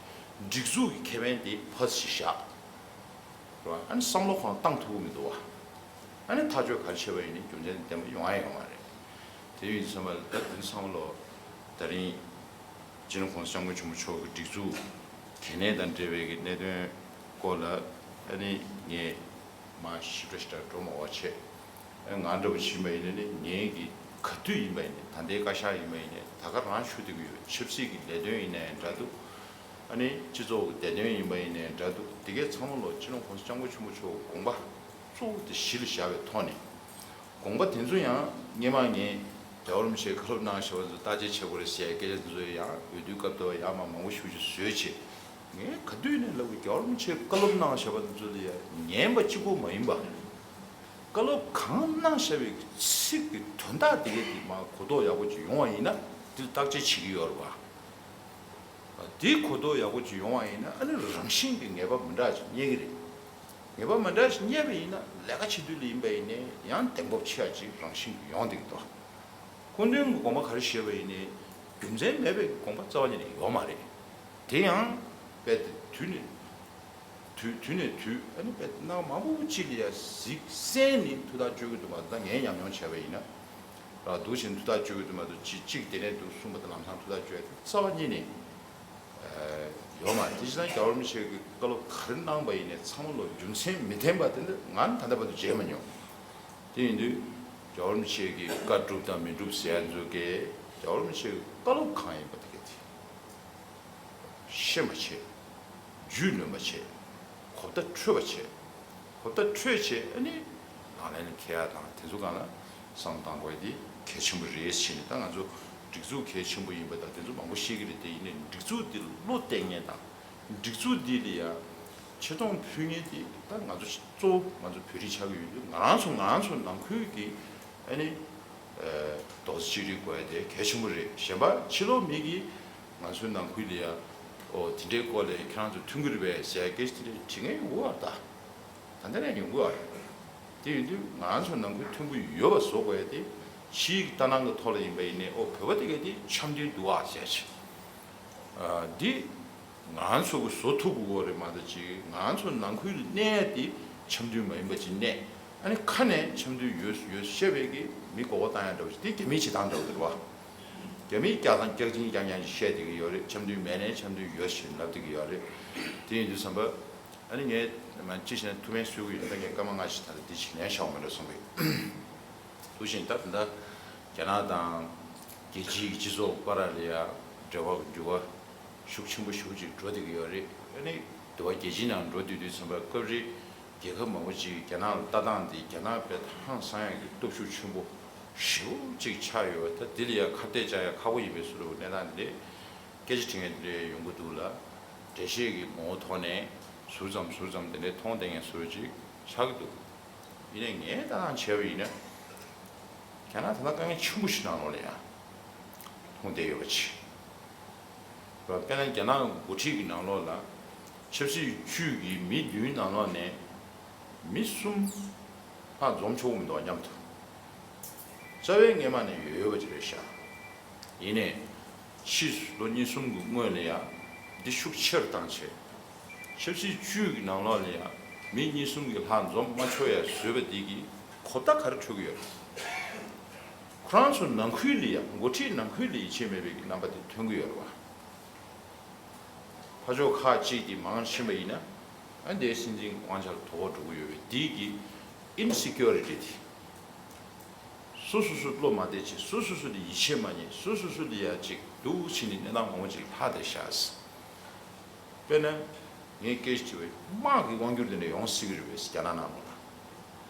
སྒྲིག་འཛུགས་ཀྱི་ཁེ་ཕན་དེ་ཕར་ཞིག་བཞག་རེད་བ། ཨ་ནི་བསམ་བློ་ཁོ་རང་བཏང་ཐུབ་ཀྱི་མི་འདུག་བ། ཨ་ནི་ཐག་གཅོད་ག་རེ་བྱས་པ་ཡིན་ནའི་རྒྱུ་མཚན་ལྡན་པ་ཡོང་ཡ་ཡོད་མ་རེད། དེ་ཡིན་དུས་ཚང་མ་ལ་ད་དུང་བསམ་བློ་ད་རིང་སྤྱི་ནོར་༸གོང་ས་༸སྐྱབས་མགོན་ཆེན་པོ་མཆོག་གི་སྒྲིག་འཛུགས་གལ་གནད་དང་འབྲེལ་བའི་གི་གནད་དོན་སྐོར་ལ་ཨ་ནི་ངས་མ་ཞིབ་ཕྲ་ཞིབ་ཕྲ་འགྲོ་མ་བ་བྱས། ཨ་ང་འདྲ་བོ་ཕྱིན་པ་ཡིན་ན་ནི་ངའི་གི་ག་དུས་ཡིན་པ་ཡིན་ནའི་ད་ལྟའི་བཀའ་ཤག་ཡིན་པ་ཡིན་ནའི་ད་ག་རང་ཞུ་བསྡད་ཀྱི་ཡོད། ཆབ་སྲིད་ཀྱི་ལས་དོན་ཡིན་ནའི་འདྲ་འདུག་ཨ་ནི་སྤྱི་ཚོགས་ཀྱི་བདེ་དོན་ཡིན་པ་ཡིན་ནའི་འདྲ་འདུག་དེ་གའི་ཚང་མ་ལོ་སྤྱི་ནོར་༸གོང་ས་༸སྐྱབས་མགོན་ཆེན་པོ་མཆོག་གི་དགོངས་པ་གཙོ་བོ་དེ་གཞི་ལ་བཞག་པའི་ཐོག་ནས། དགོངས་པ་དེ་ཚོ་ཡང་སྔས་མ་ངས་རྒྱལ་བ་རིན་པོ་ཆེའི་བཀའ་སློབ་གནང་བཞག་པ་ཚོ་བརྟག་དཔྱད་བྱེད་དགོས་རེད་ཟེར་སྐད་ཆ་དེ་ཚོ་ཡང་འོས་བསྡུའི་སྐབས་དུ་ཡང་མ་མང་པོ་ཞེ་ཅིག་བཟོས་བྱས། ངས་ག་དུས་ནས་ལབ་དགོས། རྒྱལ་བ་རིན་པོ་ཆེའི་བཀའ་སློབ་གནང་བཞག་པ་དེ་ཚོ་ལ་ཡང་ཉན་པ་གཅིག་པོ་མ་ཡིན་པ། བཀའ་སློབ་གང་གནང་བཞག་པའི་ཚིག་གི་དོན་དག་དེ་གའི་དེ་མ་གོ་རྟོགས་ཡག་པོ་ཅིག་ཡོང་བ་ཡིན་ན་དེ་ལ་བརྟག་དཔྱད་བྱེད་ཀྱི་ཡོད་རེད་བ། དེ་གོ་རྟོགས་ཡག་པོ་ཅིག་ཡོང་བ་ཡིན་ན་ཨ་ནི་རང་བཞིན་གྱིས་ངེས་པ་མི་འདྲ་ཅིག་རྙེད་ཀྱི་རེད། ངེས་པ་མི་འདྲ་ཞིག་རྙེད་པ་ཡིན་ན་ལས་ཀ་བྱེད་དུས་ལ་ཡིན་པ་ཡིན་ནའི་ཡང་གདེང་སྤོབས་ཆེ་བ་ཅིག་རང་བཞིན་གྱིས་ཡོང་བསྡད་ཀྱི་འདུག་སྐུ་མདུན་གྱི་དགོངས་པ་ག་རེ་བཞེས་པ་ཡིན་ནའི་རྒྱུ་མཚན་མེད་པའི་དགོངས་པ་རྩ་བ་ཉིད་ནས་ཡོད་མ་རེད། དེ་ཡང་རྦད་དེ་དུས་ནས་དུས་དུས་ནས་དུས་ཨ་ནི་རྦད་དེ་གནང་མང་པོ་ཅིག་ལ་ཡ་གཟིགས་གསན་ནས་ཐུགས་ཐག་གཅོད་ཀྱི་འདུག་མ་གཏོགས། ད་ངས་ཉམས་མྱོང་བྱས་པ་ཡིན་ན་ར་འདུག་བཞིན་ཐུགས་ཐག་གཅོད་ཀྱི་འདུག་མ་གཏོགས། ཅིག་ཅིག་དེ་ནས་འདུག་གསུངས་པ་དང་ལམ་སང་ཐུགས་ཐག་གཅོད་ཡ་དེ་རྩ་བ་ཉིད་ནས་ཡོད་མ་རེད། དེ་བྱས་ཙང་རྒྱལ་བ་རིན་པོ་ཆེ་གིས་བཀའ་སློབ་ག་རེ་གནང་པ་ཡིན་ནའི་ཚང་མ་ལོ་རྒྱུ་མཚན་མི་ལྡན་པ་དེ་འདྲ་ང་ནི་ད་ལྟ་བར་དུ་མཇལ་མ་མྱོང་། དེ་ཡིན་དུས་རྒྱལ་བ་རིན་པོ་ཆེ་གི་བཀའ་སྒྲུབ་དང་མི་སྒྲུབ་ཟེར་ཡ་ཚོ་གས་རྒྱལ་བ་རིན་པོ་ཆེ་གི་བཀའ་སློབ་གང་ཡིན་པ་དེ་གས་དེ་ཤེས་པ་བྱས། རྒྱུས་ལོན་པ་བྱས། གོ་བརྡ་འཕྲོད་པ་བྱས། གོ་བརྡ་འཕྲོད་བྱས་ཨ་ནི་ལག་ལེན་ལ་འཁེལ་ཡ་དང་དེ་ཚོ་སྒང་ལ་བསམ་བློ་གཏང་དགོས་ཡ་དེ་གལ་ཆེན་པོ་རེད་ཟེར་ནས། ད་ང་ཚོ་སྒྲིག་འཛུགས་གལ་ཆེན་པོ་ཡིན་པ་དང་དེ་ཚོ་མང་པོ་ཤེས་ཀྱི་རེད། དེ་ཡིན་ནའི་སྒྲིག་འཛུགས་འདི་བློ་གཏད་མཁན་དང་སྒྲིག་འཛུགས་འདི་ལ་ཡ་ཆེ་མཐོང་ཕུལ་མཁན་དེ་ད་ང་ཚོ་གཙོ་བོ་ང་ཚོ་བོད་རིགས་ཆགས་ཀྱི་ཡོད་དུས་ང་རང་ཚོ་ང་རང་ཚོ་ནང་ཁུལ་གྱི་ཨ་ནི་རྡོག་རྩ་གཅིག་སྒྲིལ་དགོས་ཡ་དེ་གལ་ཆེན་པོ་རེད། གཞན་པ་ཕྱི་ལོགས་མི་གིས་ང་ཚོའི་ནང་ཁུལ་ལ་ཡ་ཨོ་དེ་འདྲའི་སྐོར་ལ་ཁྱེད་རང་ཚོ་མཐུན་གྱི་རེད་པས་ཟེར་ཡ་སྐད་ཆ་དེ་འདྲ་དྲི་མཁན་ཡོང་གི་ཡོད་རེད་ད། ད་ལྟ་ནས་ཡོང་གི་ཡོད་རེད། དེ་ཡིན་དུས་ང་ཚོ་ནང་ཁུལ་མཐུན་པོ་ཡོད་པ་བཟོ་དགོས་ཡ་དེ་ཕྱིའི་ལྟ་སྣང་གི་ཐོག་ལ་ཡིན་པ་ཡིན་ནའི་ཨོ་བོད་པ་དེ་ག་དེ་འཆམ་མཐུན་འདུག་ཨ་ཟེར་ཞིག་ཨ་འདི་ང་ཚོ་གི་བཟོ་ཐུབ་དགོས་རེད་མ་གཏོགས་ཅིག་ང་ཚོ་ནང་ཁུལ་ལ་གནས་ཡ་དེ་འཆམ་མཐུན་མ་ཡིན་པ་ཅིག་གནས། ཨ་ནི་ཁ་ནས་འཆམ་མཐུན་ཡོད་ཡོད་བཤད་པའི་གི་མི་མགོ་སྐོར་བཏང་ཡ་འདྲ་བོ་ཞིག་དེ་རྒྱ་མིའི་བྱེད་སྟངས་འདྲ་བོ་རེད་བ། རྒྱ་མིའི་སྐྱག་དང་སྐྱག་གཅིན་རྐྱང་རྐྱང་ཞིག་བཤད་བསྡད་ཀྱི་ཡོད་རེད། འཆམ་མཐུན་མེད་ནའི་འཆམ་མཐུན་ཡོད་ཞེས་ལབ་བསྡད་ཀྱི་ཡོད་རེད། དེ་ཡིན་དུས་ཙམ་པ་ཨ་ནི་ངས་མ་ཅི་བྱས་ན་ཐུགས་ཕན་གསོས་ཀྱི་ཡོད། ད་ངས་སྐར་མ་ལྔ་ཞིག་ད་ལྟ་འདི་ཞིག་ལན་བཞག་པ་མེད་འགྲོ་བསམ་གི་འདུག་བཞིན། ད་ད་ལྟ་རྒྱ་ནག་དང་རྒྱལ་སྤྱིའི་སྤྱི་ཚོགས་བར་ལ་ཡ་འབྲེལ་བ་འགྱུར་བ་ཤུགས་ཆེན་པོ་ཞེ་པོ་ཅིག་འགྲོ་བསྡད་ཀྱི་ཡོད་རེད། ཨ་ནི་འདི་བ་རྒྱལ་སྤྱིའི་ནང་འགྲོ་བསྡད་དུས་ཙམ་པ་སྐབས་རེ་རྒྱལ་ཁབ་མང་པོ་ཅིག་རྒྱ་ནག་ལ་ལྟ་སྟངས་འདི་རྒྱ་ནག་དཔེ་ཧང་སང་ཡག་གི་སྟོབས་ཤུགས་ཆེན་པོ་ཞེ་པོ་ཅིག་ཆགས་ཡོད་པ། ད་འདི་ལ་ཡ་ཁ་གཏད་བཅག་ཡ་ཁག་པོ་ཡིན་པའི་བཟོ་འདྲ་བོ་གནས་སྟངས་འདི་རེད། སྐད་ཆ་དྲི་མཁན་དེ་འདྲ་ཡོང་གི་འདུག་ལ། འགྲེལ་བཤད་ཀྱི་ངོ་བོ་ཐོག་ནས་ཟུར་ཙམ་ཟུར་ཙམ་དེ་འདྲའི་མཐོང་བསྡད་མཁན་བཟོ་འདྲ་ཅིག་ཆགས་ཀྱི་འདུག་ཡིན་ནའི་ངས་ལྟ་སྟངས་བྱས་པ་ཡིན་ན། རྒྱ་ནག་ད་ལྟ་དཀའ་ངལ་ཆེན་པོ་ཞིག་ནང་ལོགས་ལ་ཡང་ལྷུང་བསྡད་ཡོད་པ་ཅིག་དཔེར་ན་རྒྱ་ནག་འགོ་ཁྲིད་ཀྱི་ནང་ལོགས་ལ་ཆབ་སྲིད་བཅུད་ཀྱི་མི་བདུན་ནང་ལོགས་ནས་མི་གསུམ་ལྷག་འཛོམས་ཆོག་གི་མི་འདུག་མཉམ་དུ། རྩ་བའི་སྔས་མ་ནས་ཡོད་ཡོད་པ་ཅིག་རེད་ཤག་ཡིན་ནའི་ ཕྱིས་སུ་ལོ་གཉིས་གསུམ་གྱི་སྔོན་ལ་ཡང་འདི་ཤུགས་ཆེ་རུ་བཏང་བྱས། ཆབ་སྲིད་བཅུད་ཀྱི་ནང་ལོགས་ལ་ཡང་མི་གཉིས་གསུམ་གྱི་ལྷག་འཛོམས་མ་ཆོག་ཡ་བཟོས་པ་འདི་གིས་གོ་བརྡ་ག་རེ་འཕྲོད་ཀྱི་ཡོད། ཁོ་རང་ཚོ་ནང་ཁུལ་ལ་ཡང་འགོ་ཁྲིད་ནང་ཁུལ་ལ་ཡིད་ཆེས་མེད་པའི་གི་རྣམ་པ་དེ་ཐོན་གྱི་ཡོད་རེད་བ། ཕར་ཕྱོགས་ཁག་ཅིག་དེ་མང་ཕྱིན་པ་ཡིན་ན། ཨ་འདིའི་སྲིད་འཛིན་དབང་ཆ་ལ་དོ་ཕོག་འགྲོ་གི་ཡོད་པའི་འདི་གི་ཨིན་སི་ཀིའུ་རི་ཊི་དེ། སོ་སོ་སོ་བློ་མ་བདེ་བྱེད། སོ་སོ་སོ་ལ་ཡིད་ཆེས་མ་རྙེད། སོ་སོ་སོ་ལ་ཡ་ཅིག་སྡུག་ཕྱིན་ནས་གནས་སྟངས་མང་པོ་ཅིག་ལྷག་བསྡད་ཤག་དཔེར་ན། ངས་སྐད་ཆ་དྲིས་པའི་དམག་གི་དབང་སྒྱུར་དེ་འདྲ་ཡོང་སྲིད་ཀྱི་རེད་པས། རྒྱ་ནག་ནང་ལོགས་ལ་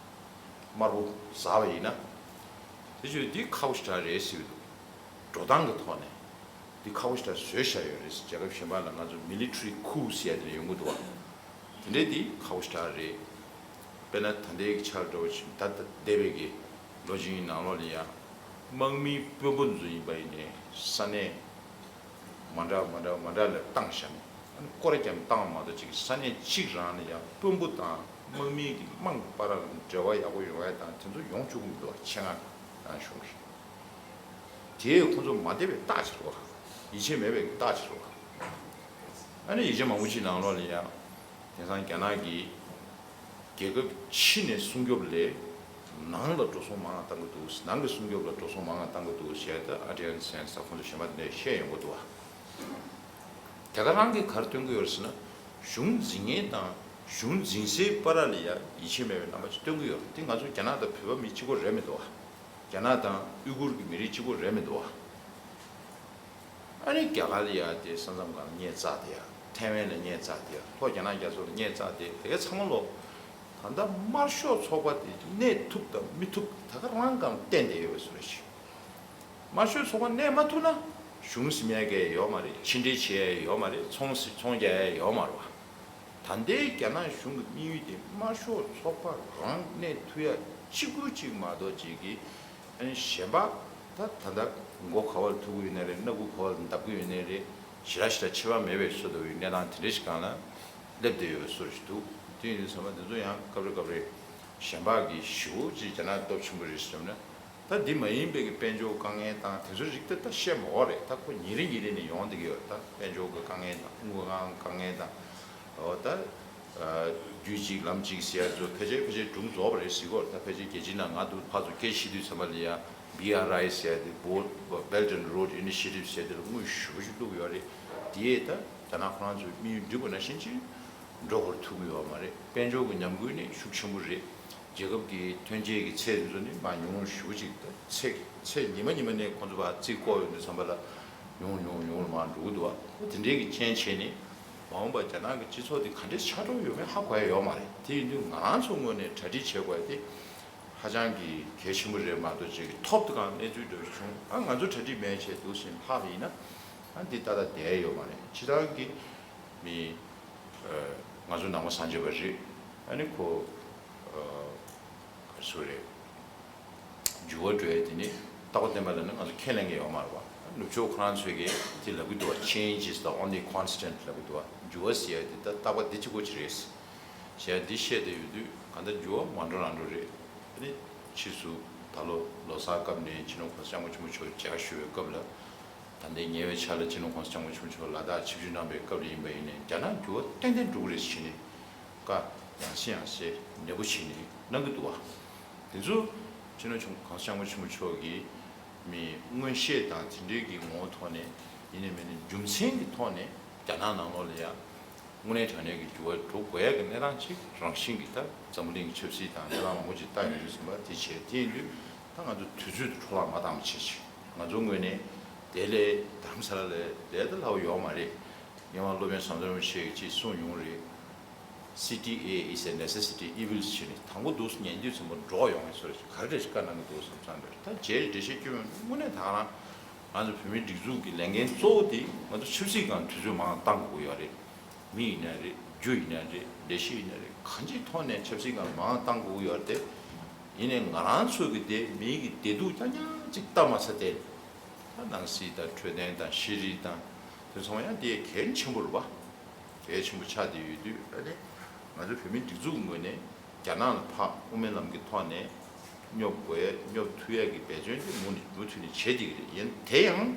དམར་པོ་ཟ་བ་ཡིན་ན། དེ་ཆོས་འདི་ཁག་པོ་ཞེ་དྲག་རེད་ཟེར་གྱི་འདུག་འགྲོ་སྟངས་ཀྱི་ཐོག་ནས་འདི་ཁག་པོ་ཞེ་དྲག་བཟོས་བཞག་ཡོད་རེད། རྒྱལ་ཁབ་གཞན་པ་ལ་ང་ཚོ་མི་ལི་ཊི་རི་ཁུ་ཟེར་ཡ་དེ་འདྲ་ཡོང་གི་འདུག་བ། དེ་འདྲའི་འདི་ཁག་པོ་ཞེ་དྲག་རེད། དཔེར་ན་ད་ལྟའི་གི་ཆར་འགྲོ་བཞིན་ད་ལྟ་འདས་པའི་གི་ལོ་རྒྱུས་ནང་ལོགས་ལ་ཡང་དམག་མིའི་དཔོན་པོ་ཚོ་ཡིན་པ་ཡིན་ནའི་ས་གནས་མ་འདྲ་མ་འདྲ་མ་འདྲ་ལ་བཏང་བཞག་ནས། ཨ་ནི་སྐོར་ར་རྒྱབ་བཏང་བ་མ་གཏོགས་ཅིག་ས་གནས་གཅིག་རང་ལ་ཡང་དཔོན་པོ་དང་དམག་མི་གི་དམངས་ཀྱི་བར་ལ་འབྲེལ་བ་ཡག་པོ་ཡོང་ཡ་དང་དེ་ཚོ་ཡོང་བཅུག་གི་མི་འདུག་བ། ཆེད་མངགས་རང་གཞུང་གིས། དེས་ཁོང་ཚོ་མ་བདེ་བའི་རྟགས་ཅིག་རེད་བ། ཡིད་ཆེས་མེད་པའི་རྟགས་ཅིག་རེད་བ། ཨ་ནི་ཡིག་ཆ་མང་པོ་ཅིག་ནང་ལོགས་ལ་ཡང་དེང་སང་རྒྱ་ནག་གིས་རྒྱལ་ཁབ་ཕྱི་ནས་སྲུང་སྐྱོབ་ལས་ནང་ལ་འགྲོ་སོང་མང་བ་བཏང་གི་འདུག་ནང་གི་སྲུང་སྐྱོབ་ལ་འགྲོ་སོང་མང་བ་བཏང་གི་འདུག་ཞེས་ད་ཨ་ཏི་ཨན་སན་ད་ཁོང་ཚོ་གཞན་པ་དེ་འདྲས་བཤད་ཡོང་གི་འདུག་བ། དེ་ག་རང་གིས་ག་རེ་སྟོན་གྱི་ཡོད་རེད་ཟེར་ན། གཞུང་འཛིན་མཁན་དང་གཞུང་འཛིན་སའི་བར་ལ་ཡ་ཡིད་ཆེས་མེད་པའི་རྣམ་པ་ཞིག་སྟོན་གྱི་ཡོད་རེད། དེ་ང་ཚོ་རྒྱ་ནག་དང་བོད་པ་མི་གཅིག་པོ་རེད་མི་འདུག་བ། རྒྱ་ནག་དང་ཨུ་གུར་གྱི་མི་རིགས་གཅིག་པོ་རེད་མི་འདུག་བ། ཨ་ནི་རྒྱ་གར་ལ་ཡ་དེ་ས་མཚམས་སྒང་ལ་གཉན་བཙག་དེ་ཡ། ཐའེ་ཝན་ལ་གཉན་བཙག་དེ་ཡ། ལྷོ་རྒྱ་ནག་རྒྱ་མཚོ་ལ་གཉན་བཙག་དེ་དེ་གའི་ཚང་མ་ལོ། ད་ལྟ་དམར་ཤོག་ཚོགས་པ་དེ་གནས་ཐུབ་དང་མི་ཐུབ་ད་ག་རང་སྒང་བསྟན་བསྡད་ཡོད་པའི་བཟོ་འདྲ་ཞིག་དམར་ཤོག་ཚོགས་པ་གནས་མ་ཐུབ་ན་གཞུང་ཟིན་ཡ་གང་ཡང་ཡོད་མ་རེད། ཕྱི་འབྲེལ་བྱེད་ཡ་ཡོད་མ་རེད། ཚོང་ཚོང་རྒྱག་ཡ་ཡོད་མ་རེད་བ། ད་ལྟའི་རྒྱ་ནག་གཞུང་གི་དམིགས་ཡུལ་དེ་དམར་ཤོག་ཚོགས་པ་རང་གནས་ཐུབ་ཡ་གཅིག་པུ་གཅིག་མ་གཏོགས་གཅིག་གིས། ཨ་ནི་གཞན་པ་ད་ད་ལྟ་མགོ་ག་བར་ཐུག་གི་ཡོད་ནའི་རེད། སྣ་ཁུག་ག་བར་འདེབས་ཀྱི་ཡོད་ནའི་རེད། ཞེ་དྲག་ཞེ་དྲག་ཁྱད་པར་མེད་པའི་བཟོ་འདྲ་བའི་གནས་སྟངས་དེ་འདྲ་ཞིག་སྒང་ལ་སླེབས་བསྡད་ཡོད་བཟོ་འདྲ་ཞིག་འདུག་དེ་ཡིན་དུས་ཙམ་པ་འདི་ཚོ་ཡང་སྐབས་རེ་སྐབས་རེ་གཞན་པ་གིས་ཞེ་པོ་ཅིག་རྒྱ་ནག་སྟོབས་ཆེན་པོ་རེད་ཟེར་ན། ད་འདི་མ་ཡིན་པའི་གི་དཔལ་འབྱོར་དཀའ་ངལ་དང་དེ་ཚོའི་རིགས་དེ་ད་བཤད་མ་དགོས་རེད། ད་ཁོ་ཉིན་རེ་ཉིན་རེ་ནས་ཡོང་བསྡད་ཀྱི་ཡོད་རེད། ད་དཔལ་འབྱོར་གྱི་དཀའ་ངལ་དང་དངུལ་ཁང་དཀའ་ངལ་དང་། འོ་ད། རྒྱུད་གཅིག་ལམ་གཅིག་ཟེར་ཡ་ཚོ་ཕལ་ཆེར་ཕལ་ཆེར་སྒྲུང་རྫོགས་པ་རེད་ཟེར་གྱི་ཡོད་རེད། ད་ཕལ་ཆེར་རྒྱལ་སྤྱིའི་ནང་ང་དུ་ཕར་ཚུར་སྐད་བཤད་དུས་ཙམ་པ་ལ་ཡ་བྷི་ཨར་ཨའི་ཟེར་ཡ་དེ་Belt and Road Initiative ཟེར་དེ་ལ་དངུལ་ཞེ་པོ་ཅིག་བླུགས་ཡོད་རེད། དེ་ད་རྒྱ་ནག་ཁོ་རང་ཚོའི་དམིགས་ཡུལ་འགྲུབ་པ་ནང་བཞིན་ཅིག་འགྲོ་བར་ཐུབ་ཀྱི་ཡོད་མ་རེད། དཔལ་འབྱོར་གྱི་ཉམས་རྒུད་ནི་ཤུགས་ཆེན་པོ་རེད། རྒྱལ་ཁབ་ཀྱི་ཐོན་སྐྱེད་ཀྱི་ཚད་དེ་ཚོ་ནི་མར་ཉུང་རུ་ཞེ་པོ་ཅིག་ད་ཚེ་ཚེ་ཉི་མ་ཉི་མ་ནས་ཁོང་ཚོ་ཕར་རྩིས་བཀོག་ཡོང་དུས་ཙམ་པ་ལ་ཉུང་རུ་ཉུང་རུ་ཉུང་རུ་མར་འགྲོ་གི་འདུག་བ། དེ་འདྲའི་གི་རྐྱེན་བྱས་ནས་མ་འོངས་པ་རྒྱ་ནག་གི་སྤྱི་ཚོགས་དེ་ག་འདྲས་ཆགས་འགྲོ་ཡོད་མེད་ཧ་གོ་ཡ་ཡོད་མ་རེད། དེ་ཡིན་དུས་ང་རང་ཚོ་ངོས་ནས་གྲ་སྒྲིག་བྱེད་དགོས་ཡ་དེ་ཧ་ཅང་གི་གལ་ཆེན་པོ་རེད་མ་གཏོགས་ཅིག་གི་ཐོབ་ཐང་གནས་ཚུལ་འདྲ་བྱུང་ཨ་ང་ཚོ་གྲ་སྒྲིག་མེད་བྱས་འདུག་ཟེར་ལྷག་པ་ཡིན་ན་ཨ་འདི་ཏག་ཏག་བསྡད་ཡ་ཡོད་མ་རེད། སྤྱིར་བཏང་གི་མི་ང་ཚོ་ནང་པ་སངས་རྒྱས་པ་རེད། ཨ་ནི་ཁོ་ག་རེ་ཟེར་རེད། འགྱུར་བ་འགྲོ་ཡ་དེ་ནི་རྟག་པ་བརྟན་པ་ལ་ནི་ང་ཚོ་ཁས་ལེན་གྱི་ཡོད་མ་རེད་བ། ནུབ་ཕྱོགས་ཁོ་རང་ཚོས་ཀྱིས་དེ་ལབ་ཀྱི་འདུག་བ། Change is the only constant ལབ་ཀྱི་འདུག་བ། འགྱུར་བ་ཟེར་ཡ་དེ་ད་རྟག་པ་འདི་གཅིག་པོ་ཅིག་རེད་ཟེར་ཡ་འདི་བཤད་བསྡད་ཡོད་དུས་གང་ལྟར་འགྱུར་བ་མ་འགྲོ་རང་འགྲོ་རེད། དེ་ནི་ཕྱིས་སུ་ད་ལོ་ལོ་གསར་སྐབས་ནས་སྤྱི་ནོར་གོང་ས་སྐྱབས་མགོན་ཆེན་པོ་མཆོག་མཇལ་ཁ་ཞུ་བའི་སྐབས་ལ་ད་ལྟའི་ཉེ་བའི་ཆར་ལ་སྤྱི་ནོར་གོང་ས་སྐྱབས་མགོན་ཆེན་པོ་མཆོག་ལ་དྭགས་ཆིབས་བསྒྱུར་གནང་བའི་སྐབས་ལ་ཡིན་པ་ཡིན་ནའི་རྒྱ་ནག་འགྱུར་བ་ཏན་ཏན་འགྲོ་གི་རེད་ཟེར་ནས་བཀའ་ཡང་སེ་ཡང་སེ་ནན་པོ་བྱས་ནས་གནང་གི་འདུག་བ། དེ་ཚོ་སྤྱི་ནོར་གོང་ས་སྐྱབས་མགོན་ཆེན་པོ་མཆོག་གིས་མི་མངོན་ཤེས་དང་དེ་འབྲེལ་གྱི་ངོ་བོ་ཐོག་ནས་ཡིན་ནའི་མིན་ནའི་རྒྱུ་མཚན་གྱི་ཐོག་ནས་རྒྱ་ནག་ནང་ལོགས་ལ་ཡང་དངོས་གནས་དྲང་གནས་ཀྱི་འགྱུར་བ་འགྲོ་དགོས་ཡ་གི་གནས་སྟངས་ཅིག་རང་བཞིན་གྱིས་ད་འཛམ་བུ་གླིང་གི་ཆབ་སྲིད་དང་གནས་སྟངས་མང་པོ་ཅིག་ལྟ་ཡོང་དུས་ཙམ་པ་དེ་བྱས་དེ་ཡིན་དུས་ད་ང་ཚོ་དུས་ཚོད་དུ་འཕྲོ་བརླག་མ་བཏང་བ་བྱེད་ཅིག་ང་ཚོ་ངོས་ནས་དེ་ལས་རྡ་རམ་ས་ལ་ལས་ལས་ད་སླ་བོ་ཡོད་མ་རེད། ངས་མ་སློབ་དཔོན་ཟམ་གདོང་རིན་པོ་ཆེ་གིས་ཅིག་གསུངས་ཡོང་རེད། City A is a necessity evil ཞེས་ནས་དང་པོ་འདུག་སེ་ཉན་དུས་ཙམ་པ་འགྲོ་ཡོང་བའི་ཚོར་ག་རེ་རེ་ཞིག་བཀའ་གནང་གི་འདུག་བསམ་བསམ་རེད། ད་རྗེས་འགྲེལ་བཤད་སྐྱོན་མེད་དངོས་གནས་ད་ག་རང་ང་ཚོ་བོད་མིའི་སྒྲིག་འཛུགས་ཀྱི་ལས་འགན་གཙོ་བོ་དེ་ང་ཚོ་ཆབ་སྲིད་སྒང་དུས་ཚོད་མང་བཏང་དགོས་ཀྱི་ཡོད་རེད། མི་ཡིན་ན་རེད། རྒྱུ་ཡིན་ན་རེད། ལས་གཞི་ཡིན་ན་རེད། གང་ཅིའི་ཐོག་ནས་ཆབ་སྲིད་སྒང་མང་བཏང་དགོས་ཀྱི་ཡོད་རེད་དེ། ཡིན་ནའི་ང་རང་ཚོ་གི་དེ་མི་གི་བདེ་སྡུག་རྐྱང་རྐྱང་ཅིག་ལྟ་མ་ཚར་དེ། ད་ནང་སྲིད་དང་འཕྲོད་བསྟེན་དང་ཤེས་རིག་དང་དེ་ཚོ་ཡང་དེ་གལ་ཆེན་པོ་རེད་བ། གལ་ཆེན་པོ་ཆགས་བསྡད་ཡོད་དུས་ཨ་ནི་ང་ཚོ་བོད་མིའི་སྒྲིག་འཛུགས་ངོས་ནས་རྒྱ་ནག་ལ་ཕར་དབུ་མའི་ལམ་གྱི་ཐོག་ནས་སྙོབ་དགོས་ཡ་སྙོབ་ཐུབ་ཡ་གི་འབད་བརྩོན་དེ་མུ་ནས་མུ་མཐུད་ནས་བྱེད་བསྡད་ཀྱི་རེད། ཡིན་དེ་ཡང་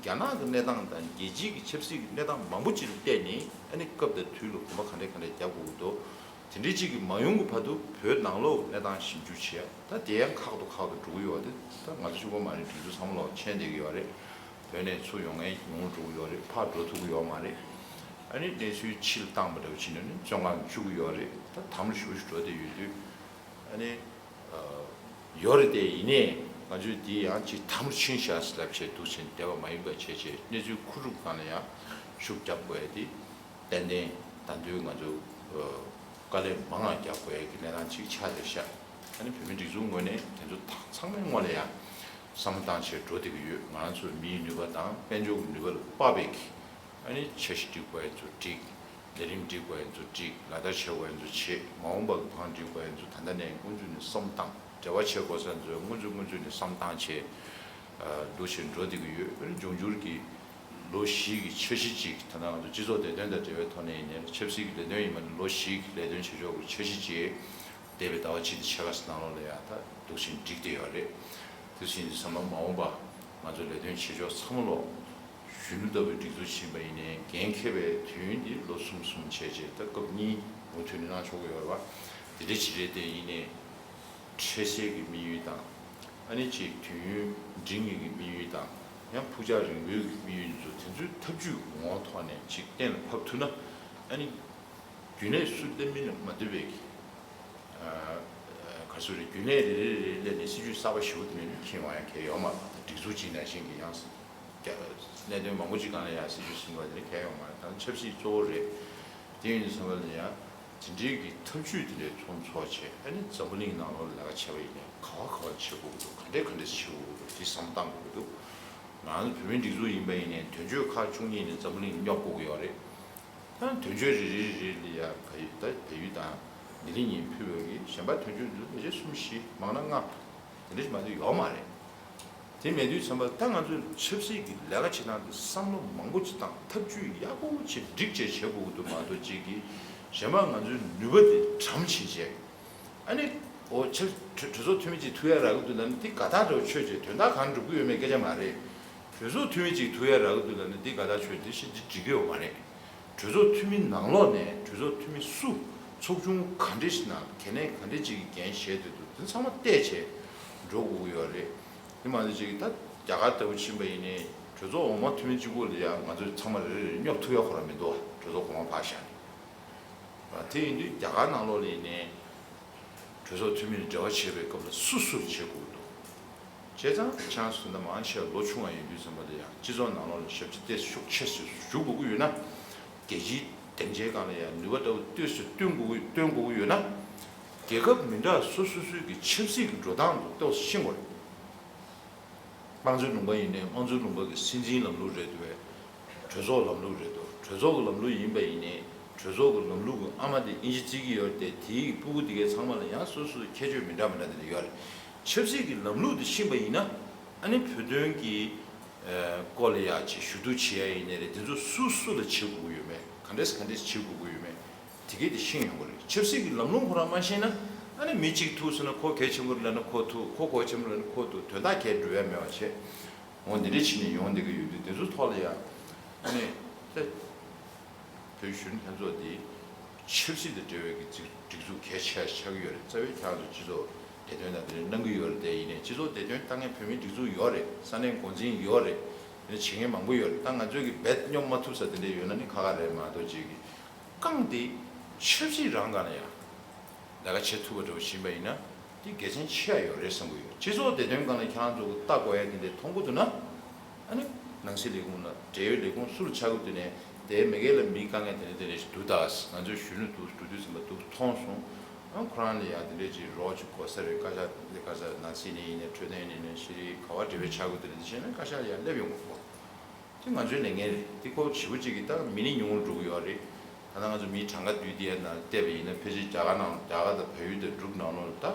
རྒྱ་ནག་གི་གནས་སྟངས་དང་རྒྱལ་སྤྱིའི་གི་ཆབ་སྲིད་ཀྱི་གནས་སྟངས་མང་པོ་ཅིག་ལ་བལྟས་ནས་ཨ་ནི་སྐབས་དང་དུས་ལ་གོམ་པ་ག་འདྲ་ག་འདྲ་རྒྱག་དགོས་ཀྱི་འདུག་དེ་འདྲའི་ཅིག་གི་མ་ཡོང་གི་བར་དུ་བོད་ནང་ལོགས་ཀྱི་གནས་སྟངས་ཞིབ་འཇུག་བྱས་ད་དེ་ཡང་ཁག་ཏུ་ཁག་ཏུ་འགྲོ་གི་ཡོད་པ་དེ་ད་ང་ཚོ་གཅིག་པོ་མ་རེད། སྒྲིག་འཛུགས་ཚང་མ་ལོག་མཁྱེན་བསྡད་ཀྱི་ཡོད་རེད། བོད་ནས་ཚུར་ཡོང་མཁན་ཡོང་འགྲོ་གི་ཡོད་རེད། ཕར་འགྲོ་ཐུབ་ཀྱི་ཡོད་མ་རེད། ཨ་ནི་གནས་ཚུལ་ཕྱི་ལ་བཏང་པ་འདྲ་བོ་བྱས་ནས་ནི་བཙོན་ཁང་བཅུག་གི་ཡོད་རེད། ད་དམ་ལ་ཞུ་ཞུ་འགྲོ་བསྡད་ཡོད་དུས་ཨ་ནི། ཡོད་རེད་དེ། ཡིན་ནའི་ང་ཚོས་འདི་ཡང་ཅིག་དམ་ཕྱིན་བཞག་ཟེར་ལབ་བྱས་འདུག་ཕྱིན་བསྡད་པ་མ་ཡིན་པ་བྱས་བྱས་གནས་ཚུལ་མཁོ་སྒྲུབ་སྒང་ལ་ཡང་ཤུགས་རྒྱབ་དགོས་ཡ་དེ་ཏན་ཏན་ད་དུང་ང་ཚོ་དཀའ་ལས་མང་བ་རྒྱག་དགོས་ཡ་གི་གནས་སྟངས་ཅིག་ཆགས་བསྡད་ཤག་ཨ་ནི་བོད་མི་སྒྲིག་འཛུགས་ངོས་ནས་དེ་ཚོ་ཚང་མའི་ངོས་ལ་ཡང་བསམ་བློ་བཏང་བྱས་འགྲོ་བསྡད་ཀྱི་ཡོད། ང་རང་ཚོའི་མིའི་ནུས་པ་དང་དཔལ་འབྱོར་གྱི་ནུས་པ་ལ་དཔག་པའི་གི་ཨ་ནི་འཆར་གཞི་སྒྲིག་དགོས་ཡ་ཚོ་སྒྲིག་ལས་རིམ་སྒྲིག་དགོས་ཡ་ཚོ་སྒྲིག་ལག་བསྟར་བྱེད་དགོས་ཡ་ཚོ་བྱེད། མ་འོངས་པ་གི་བང་སྒྲིག་དགོས་ཡ་ཚོ་ད་ལྟ་ནས་སྔོན་ཚུད་ནས་བསམ་བཏང་། འབྲེལ་བ་བྱེད་དགོས་ས་ཚོ་སྔོན་ཚུད་སྔོན་ཚུད་ནས་བསམ་བཏང་བྱས། འདུག་བྱས་འགྲོ་བསྡད་ཀྱི་ཡོད། ཨ་ནི་འབྱུང་འགྱུར་གྱི་ལོ་བཞི་གི་འཆར་གཞི་ཅིག་ད་ལྟ་ང་ཚོ་སྤྱི་ཚོགས་བདེ་དོན་དང་འབྲེལ་བའི་ཐོག་ནས་ཡིན་ནའི་ཆབ་སྲིད་ཀྱི་ལས་དོན་ཡིན་པ་ནི་ལོ་བཞི་གི་ལས་དོན་བྱེད་ཕྱོགས་ཀྱི་འཆར་གཞི་ཅིག་འདས་པའི་ཟླ་བ་གཅིག་དང་ཕྱེད་ཀ་ཙམ་ནང་ལོགས་ལ་ཡང་ད་འདུག་བྱས་བསྒྲིགས་བསྡད་ཡོད་རེད། དེ་བཞིན་བསམ་པ་མ་འོངས་པ་ང་ཚོ་ལས་དོན་བྱེད་ཕྱོགས་ཚང་མ་ལོག་གཞོན་ནུ་ལྟ་བུའི་སྒྲིག་འཛུགས་ཕྱིན་པ་ཡིན་ནའི་འགན་འཁྱེར་བའི་དུས་ཡུན་འདི་ལོ་གསུམ་གསུམ་བྱས་རྗེས་ད་སྐབས་གཉིས་མུ་མཐུད་ནས་གནང་ཆོག་གི་ཡོད་རེད་བ། དེ་འདྲ་ཅིག་རེད། དེ་ཡིན་ནའི་འཕྲལ་སེལ་གྱི་དམིགས་ཡུལ་དང་ཨ་ནི་ཅིག་དུས་ཡུན་འབྲིང་ངེས་ཀྱི་དམིགས་ཡུལ་དང་ཡང་ཕུགས་རྒྱང་རིང་པོའི་གི་དམིགས་ཡུལ་ཚོ་དེ་ཚོའི་ཐབས་ཇུས་ངོ་བོ་ཐོག་ནས་ཅིག་གཏན་ལ་ཕབ་ཐུབ་ན་ཨ་ནི་རྒྱུན་ལས་སུ་ལས་མི་ལ་མ་ལྟོས་པའི་གི་ག་ཚོད་རེད། རྒྱུན་ལས་རེ་རེ་རེ་རེ་སླེབས་ནས་སྲིད་ཇུས་གསར་པ་ཞེ་པོ་དེ་འདྲ་འཁྱེར་ཡོང་ཡ་གལ་ཡོད་མ་རེད། སྒྲིག་འཛུགས་གཅིག་ནང་བཞིན་གྱི་ཡང་གནད་དོན་མང་པོ་ཅིག་སྒང་ལ་ཡང་སྲིད་ཇུས་ཟིན་པ་དེ་འདྲ་གལ་ཡོད་མ་རེད། ད་ཆབ་སྲིད་གཙོ་བོ་རེད། དེ་ཡིན་དུས་ཙམ་པ་ལ་ཡང་དེ་འདྲའི་གི་ཐབས་ཇུས་དེ་འདྲའི་ཚོགས་འཚོགས་བྱས་ཨ་ནི་འཛམ་བུ་གླིང་ནང་ལོགས་ལ་ལས་ཀ་བྱས་པ་ཡིན་ནའི་ག་བ་ག་བ་བྱེད་དགོས་ཀྱི་འདུག་ག་འདྲས་ག་འདྲས་བྱེད་དགོས་ཀྱི་འདུག་དེ་བསམ་བཏང་དགོས་ཀྱི་འདུག་ང་ཚོ་བོད་མིའི་སྒྲིག་འཛུགས་ཡིན་པ་ཡིན་ནའི་དོན་གཅོད་ཁག་བཅུ་གཉིས་ནི་འཛམ་བུ་གླིང་སྙོབ་དགོས་ཀྱི་ཡོད་རེད། ད་དོན་གཅོད་རེ་རེ་རེ་རེ་ལ་ཡ་བལ་ཡུལ་ད་བལ་ཡུལ་དང་ལྡི་ལི་གཉིས་ཕུད་པའི་གཞན་པ་དོན་གཅོད་འདི་ཚོ་ཕལ་ཆེར་གསུམ་བཞི་མང་ན་ལྔ་དེ་འདྲ་ཞིག་མ་གཏོགས་ཡོད་མ་རེད། དེ་མེད་དུས་ཙམ་པ་ད་ང་ཚོས་ཆབ་སྲིད་ཀྱི་ལས་ཀ་བྱེད་སྟངས་དེ་བསམ་བློ་མང་པོ་ཅིག་བཏང་ཐབས་ཇུས་ཡག་པོ་ཅིག་སྒྲིག་བྱས་བྱེད་དགོས་ཀྱི་འདུག་མ་གཏོགས་ཅིག་གིས་གཞན་པ་ང་ཚོའི་ནུས་པ་དེ་གྲམ་ཕྱིན་བྱས། ཨ་ནི། འོ་ཕྱིར་གྲོས་གྲོས་ཚོགས་འཐུས་མི་གཅིག་ཐུག་ཡ་རག་གི་འདུག་ལབ་ན་འདི་དགའ་ཐག་འདྲ་བོ་ཆོད་ཅེས་དོན་དག་གང་འགྲུབ་ཀྱི་ཡོད་མེད་སྐད་ཆ་མ་རེད། གྲོས་ཚོགས་འཐུས་མི་གཅིག་ཐུག་ཡ་རག་གི་འདུག་ལབ་ན་འདི་དགའ་ཐག་ཆོད་འདི་ཤི་འདི་འགྲིག་གི་ཡོད་མ་རེད། གྲོས་ཚོགས་འཐུས་མི་ནང་ལོགས་ནས་གྲོས་ཚོགས་འཐུས་མི་སུ་ཚོགས་ཆུང་ག་འདྲ་ཞིག་ནང་གལ་གནད་ག་འདྲ་ཅིག་གི་འགན་བཞེས་འདོད་འདུག་འདི་ཚང་མ་བལྟས་བྱས་འགྲོ་དགོས་ཀྱི་ཡོད་རེད། དེ་མ་ཟད་ཅིག་ད་རྒྱ་གར་ལྟ་བུ་ཕྱིན་པ་ཡིན་ནའི་གྲོས་ཚོགས་འོག་མ་འཐུས་མི་གཅིག་པོ་ལ་ཡང་ང་ཚོས་ཚང་མ་རེ་རེ་རེ་སྙོབ་ཐུབ་ཡ་ཁོ་རང་མི་འདུག་གྲོས་ཚོགས་གོང་མ་ཕར་བཞག་ནས། དེ་ཡིན་དུས་རྒྱ་གར་ནང་ལོགས་ལ་ཡིན་ནའི་གྲོས་ཚོགས་འཐུས་མི་ལ་འབྲེལ་བ་བྱེད་པའི་སྐབས་ལ་སུ་སུར་བྱེད་དགོས་འདུག་བྱས་ཙང་ཁྱེད་རང་ཚོ་ད་མང་ཆེ་བ་ལོ་ཆུང་བ་ཡིན་དུས་ཙམ་པ་ལ་ཡང་སྤྱི་ཚོགས་ནང་ལོགས་ལ་ཞབས་ཕྱི་ཏོག་ཙམ་ཤུགས་ཆེ་ཙམ་ཞུ་དགོས་ཀྱི་ཡོད་ན། རྒྱལ་སྤྱིའི་སྡིངས་ཆའི་སྒང་ལ་ཡང་ནུས་པ་ལྟ་བུ་ཏོག་ཙམ་བཏོན་དགོས་ཀྱི་བཏོན་དགོས་ཀྱི་ཡོད་ན། རྒྱལ་ཁབ་མི་འདྲ་སོ་སོ་སོའི་གི་ཆབ་སྲིད་ཀྱི་འགྲོ་སྟངས་དེ་ཏོག་ཙམ་ཤེས་དགོས་རེད། དམངས་གཙོའི་ལུང་པ་ཡིན་ནའི་དམངས་གཙོའི་ལུང་པ་གི་སྲིད་འཛིན་ལམ་ལུགས་རེད་འདུག་བས། གྲོས་ཚོགས་ལམ་ལུགས་རེད་འདུག་གྲོས་ཚོགས་ཀྱི་ལམ་ལུགས་ཡིན་པ་ཡིན་ནའི་གྲོས་ཚོགས་ཀྱི་ལམ་ལུགས་ཀྱི་ཨ་མ་དེ་ཨིན་ཇི་བརྩི་གི་ཡོད་རེད་དེ་དེའི་སྤུ་གུ་དེ་གའི་ཚང་མ་ལ་ཡང་སོ་སོའི་ཁྱད་ཆོས་མི་འདྲ་མི་འདྲ་དེ་འདྲ་ཡོད་རེད། ཆབ་སྲིད་ཀྱི་ལམ་ལུགས་དེ་ཤེས་པ་ཡིན་ན་ཨ་ནི་བོད་དོན་གྱི་སྐོར་ལ་ཡང་ཅིག་ཞུ་གཏུག་བྱེད་ཡ་ཡིན་ནའི་རེད། དེ་ཚོ་སུ་སུ་ལ་བྱེད་དགོས་ཀྱི་ཡོད་མེད་ག་འདྲས་ག་འདྲས་བྱེད་དགོས་ཀྱི་ཡོད་མེད། དེ་གས་དེ་ཤེས་ཡོང་གི་རེད། ཆབ་སྲིད་ཀྱི་ལམ་ལུགས་ཁོ་རང་མ་ཤེས་ན་ཨ་ནི་མི་གཅིག་ཐུག་སོང་ན་ཁོ་གལ་ཆེན་པོ་རེད་ལབ་ན་ཁོ་ཐུག་ཁོ་གལ་ཆེན་པོ་རེད་ལབ་ན་ཁོ་ཐུག་དོན་དག་གས་འགྲུབ་ཡ་མེད་པ་བྱས། འོ་འདི་འདྲ་བྱས་ནས་ཡོང་བསྡད་ཀྱི་ཡོད་དུས་དེ་ཚོ་ཐོག་ལ་ཡ་ཨ་ནི་ད་བོད་གཞོན་ལྷན་ཚོགས་འདི་ཆབ་སྲིད་དང་འབྲེལ་བའི་གི་སྒྲིག་སྒྲིག་འཛུགས་གལ་ཆེ་ཆགས་ཀྱི་ཡོད་རེད། རྩ་བའི་ཁྱེད་རང་ཚོ་སྤྱི་ཚོགས་བདེ་དོན་དང་དེ་འདྲ་གནང་གི་ཡོད་རེད། དེ་ཡིན་ནའི་སྤྱི་ཚོགས་བདེ་དོན་ལྟ་མཁན་བོད་མིའི་སྒྲིག་འཛུགས་ཡོད་རེད། ས་གནས་འགོ་འཛིན་ཡོད་རེད། དེ་འདྲ་བྱེད་མཁན་མང་པོ་ཡོད་རེད། ད་ང་ཚོས་གི་རྦད་སྙོབ་མ་ཐུབ་ས་དེ་འདྲ་ཡོད་ན་ནི་ཁག་ཁག་རེད་མ་གཏོགས་ཅིག་གི་རྐང་དེ་ཆབ་སྲིད་རང་སྒང་ལ་ཡང་ལས་ཀ་བྱེད་ཐུབ་པ་འདྲ་བོ་ཕྱིན་པ་ཡིན་ན་དེ་དགེ་མཚན་ཆེ་བ་ཡོད་རེད་བསམ་གྱི་ཡོད། སྤྱི་ཚོགས་བདེ་དོན་སྒང་ལ་ཁྱེད་རང་ཚོ་གི་ལྟ་དགོས་ཡ་དེ་འདྲ་མཐོང་གི་འདུག་ན་ཨ་ནི་ནང་སྲིད་ལས་ཁུངས་ལ་འབྲེལ་ཡོད་ལས་ཁུངས་སུ་ལ་ཆགས་ཀྱི་འདུག་ནས་དེའི་མི་སྒེར་ལ་མིའི་དཀའ་ངལ་དེ་འདྲ་དེ་འདྲ་ཞིག་འདུག་ད་ང་ཚོའི་གཞོན་ནུ་འདུག་འགྲོ་དུས་ཙམ་པ་འདུག་མཐོང་སོང་། ཨ་ཁོ་རང་ལ་ཡ་དེ་འདྲ་ཅིག་རོགས་ཅིག་དགོས་ས་རེད། བཀའ་ཤག་བཀའ་ཤག་ནང་སྲིད་ནས་ཡིན་ནས་འཕྲོད་བསྟེན་ནས་ཡིན་ནས་ཤེས་རིག་ག་བ་འབྲེལ་བའི་ཆགས་ཀྱི་འདུག་ནས་དེ་བྱས་ན་བཀའ་ཤག་ལ་ཡ་སླེབས་ཡོང་དགོས། དེ་ང་ཚོའི་ལས་འགན་རེད། དེ་ཁོ་ཞེ་པོ་ཅིག་གིས་ད་མི་ནི་ཉུང་རུ་འགྲོ་གི་ཡོད་རེད། ད་ལྟ་ང་ཚོ་མི་གྲངས་ཀ་བསྡུས་དེ་ཡ་ནང་བལྟས་པ་ཡིན་ན་ཕལ་ཆེར་རྒྱ་གར་ནང་རྒྱ་གར་དང་བལ་ཡུལ་དང་འབྲུག་ནང་ལོགས་ལ་ད་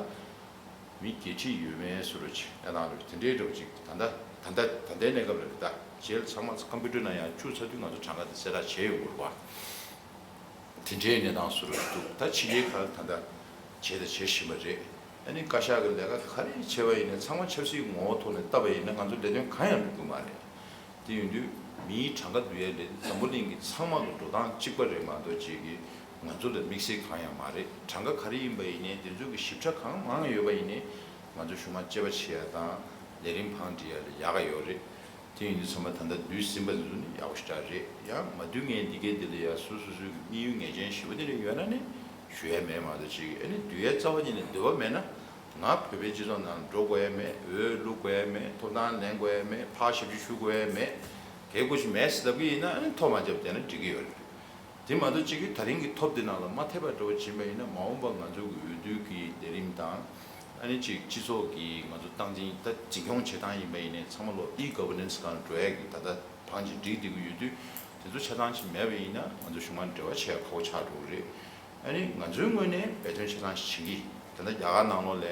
མི་བརྒྱད་ཁྲི་ཡོད་མེད་བཟོ་འདྲ་ཅིག་གནས་སྟངས་རེད། དེ་འདྲའི་འདྲ་བོ་ཅིག་ད་ལྟ་ད་ལྟ་ད་ལྟའི་གནས་སྐབས་ལ་རེད། ད་རྗེས་ལ་ཚང་མ་ཀམ་པུ་ཊར་ནང་ཡང་བཅུག་ཚར་དུས་ང་ཚོ་གྲངས་ཀ་དེ་གསལ་བསྒྲགས་བྱས་ཡོང་དགོས་རེད་པ། དེ་འདྲའི་གནས་སྟངས་བཟོ་འདྲ་འདུག་ད་ཕྱི་རྒྱལ་ཁག་ད་ལྟ་བྱས་དང་བྱེད་བཞིན་པ་རེད། ཨ་ནི་བཀའ་ཤག་གི་ལས་ཀ་ག་རེ་བྱས་པ་ཡིན་ན་ཚང་མ་ཆབ་སྲིད་ངོ་བོ་ཐོག་ནས་བལྟས་པ་ཡིན་ན་ང་ཚོ་ལས་དོན་གང་ཡང་འགྲུབ་ཀྱི་མ་རེད། དེ་ཡིན་དུས་མིའི་གྲངས་ཀ་བསྡུ་ཡ་ལས་འཛམ་བུ་གླིང་གི་ཚང་མ་གི་འགྲོ་སྟངས་གཅིག་པ་རེད་མ་གཏོགས་ཅིག་གི་ང་ཚོ་ལ་དམིགས་བསལ་གང་ཡང་མ་རེད། གྲངས་ཀ་ག་རེ་ཡིན་པ་ཡིན་ནའི་དེ་ཚོ་གི་ཞིབ་ཕྲ་གང་མང་ཡོད་པ་ཡིན་ནའི་ང་ཚོ་གཞུག་མ་དཔྱད་པ་བྱེད་ཡ་དང་ལས་རིམ་བང་སྒྲིག་ཡ་ལ་ཡག་ག་ཡོད་རེད། དེ་ཡིན་དུས་ཚང་མ་ད་ལྟ་བསྡུས་ཟིན་པ་འདི་ཚོ་ནི་ཡག་པོ་ཞེ་དྲག་རེད། ཡང་མ་བསྡུས་མཁན་འདི་གས་འདི་ལ་ཡ་སོ་སོ་སོའི་གི་དམིགས་ཡུལ་ངེས་ཅན་ཞེ་པོ་དེ་འདྲ་ཡོད་ན་ནི་ཞུ་ཡ་མེད་མ་གཏོགས་ཅིག་ཨ་ནི་བསྡུ་ཡ་རྩ་བ་ཉིད་ནས་འདོད་པ་མེད་ན། ང་བོད་པའི་སྤྱི་ཚོགས་ནང་འགྲོ་དགོས་ཡ་མེད། འོས་བླུག་དགོས་ཡ་མེད། ཐོབ་ཐང་ལེན་དགོས་ཡ་མེད། ཕར་ཞབས་ཕྱི་ཞུ་དགོས་ཡ་མེད། གལ་སྐོར་ཞིག་མེད་ཟེར་ལབ་ཀྱི་ཡིན་ན་ཨ་ནི་ཐོབ་མ་བྱས་པ་བསྡད་ན་འགྲིག་གི་ཡོད་རེད། དེ་མ་གཏོགས་གཅིག་གིས་ད་རིང་གི་ཐོབ་དེ་ནང་ལ་མ་ཐེབས་པ་འདྲ་བོ་བྱིན་པ་ཡིན་ན་མ་འོངས་པ་ང་ཚོ་གི་འོས་བསྡུ་གི་ལས་རིམ་དང་ཨ་ནི་གཅིག་སྤྱི་ཚོགས་ཀྱི་ང་ཚོ་སྟངས་འཛིན་ད་འཛིན་སྐྱོང་བྱེད་སྟངས་ཡིན་པ་ཡིན་ནའི་ཚང་མ་ལོ་e-governance་སྒང་འགྲོ་ཡ་གི་ད་ལྟ་བང་ཅིག་སྒྲིག་བསྡད་ཀྱི་ཡོད་དུས་དེ་ཚོ་ཆ་ཚང་ཅིག་མེད་པ་ཡིན་ན་ང་ཚོ་གཞུག་མ་འབྲེལ་བ་བྱེད་ཡ་ཁག་པོ་ཆགས་འགྲོ་གི་རེད། ཨ་ནི་ང་ཚོའི་ངོས་ནས་འབད་བརྩོན་ཆ་ཚང་ཞིག་བྱེད་ཀྱི། ད་ལྟ་རྒྱ་གར་ནང་ལོགས་ལ་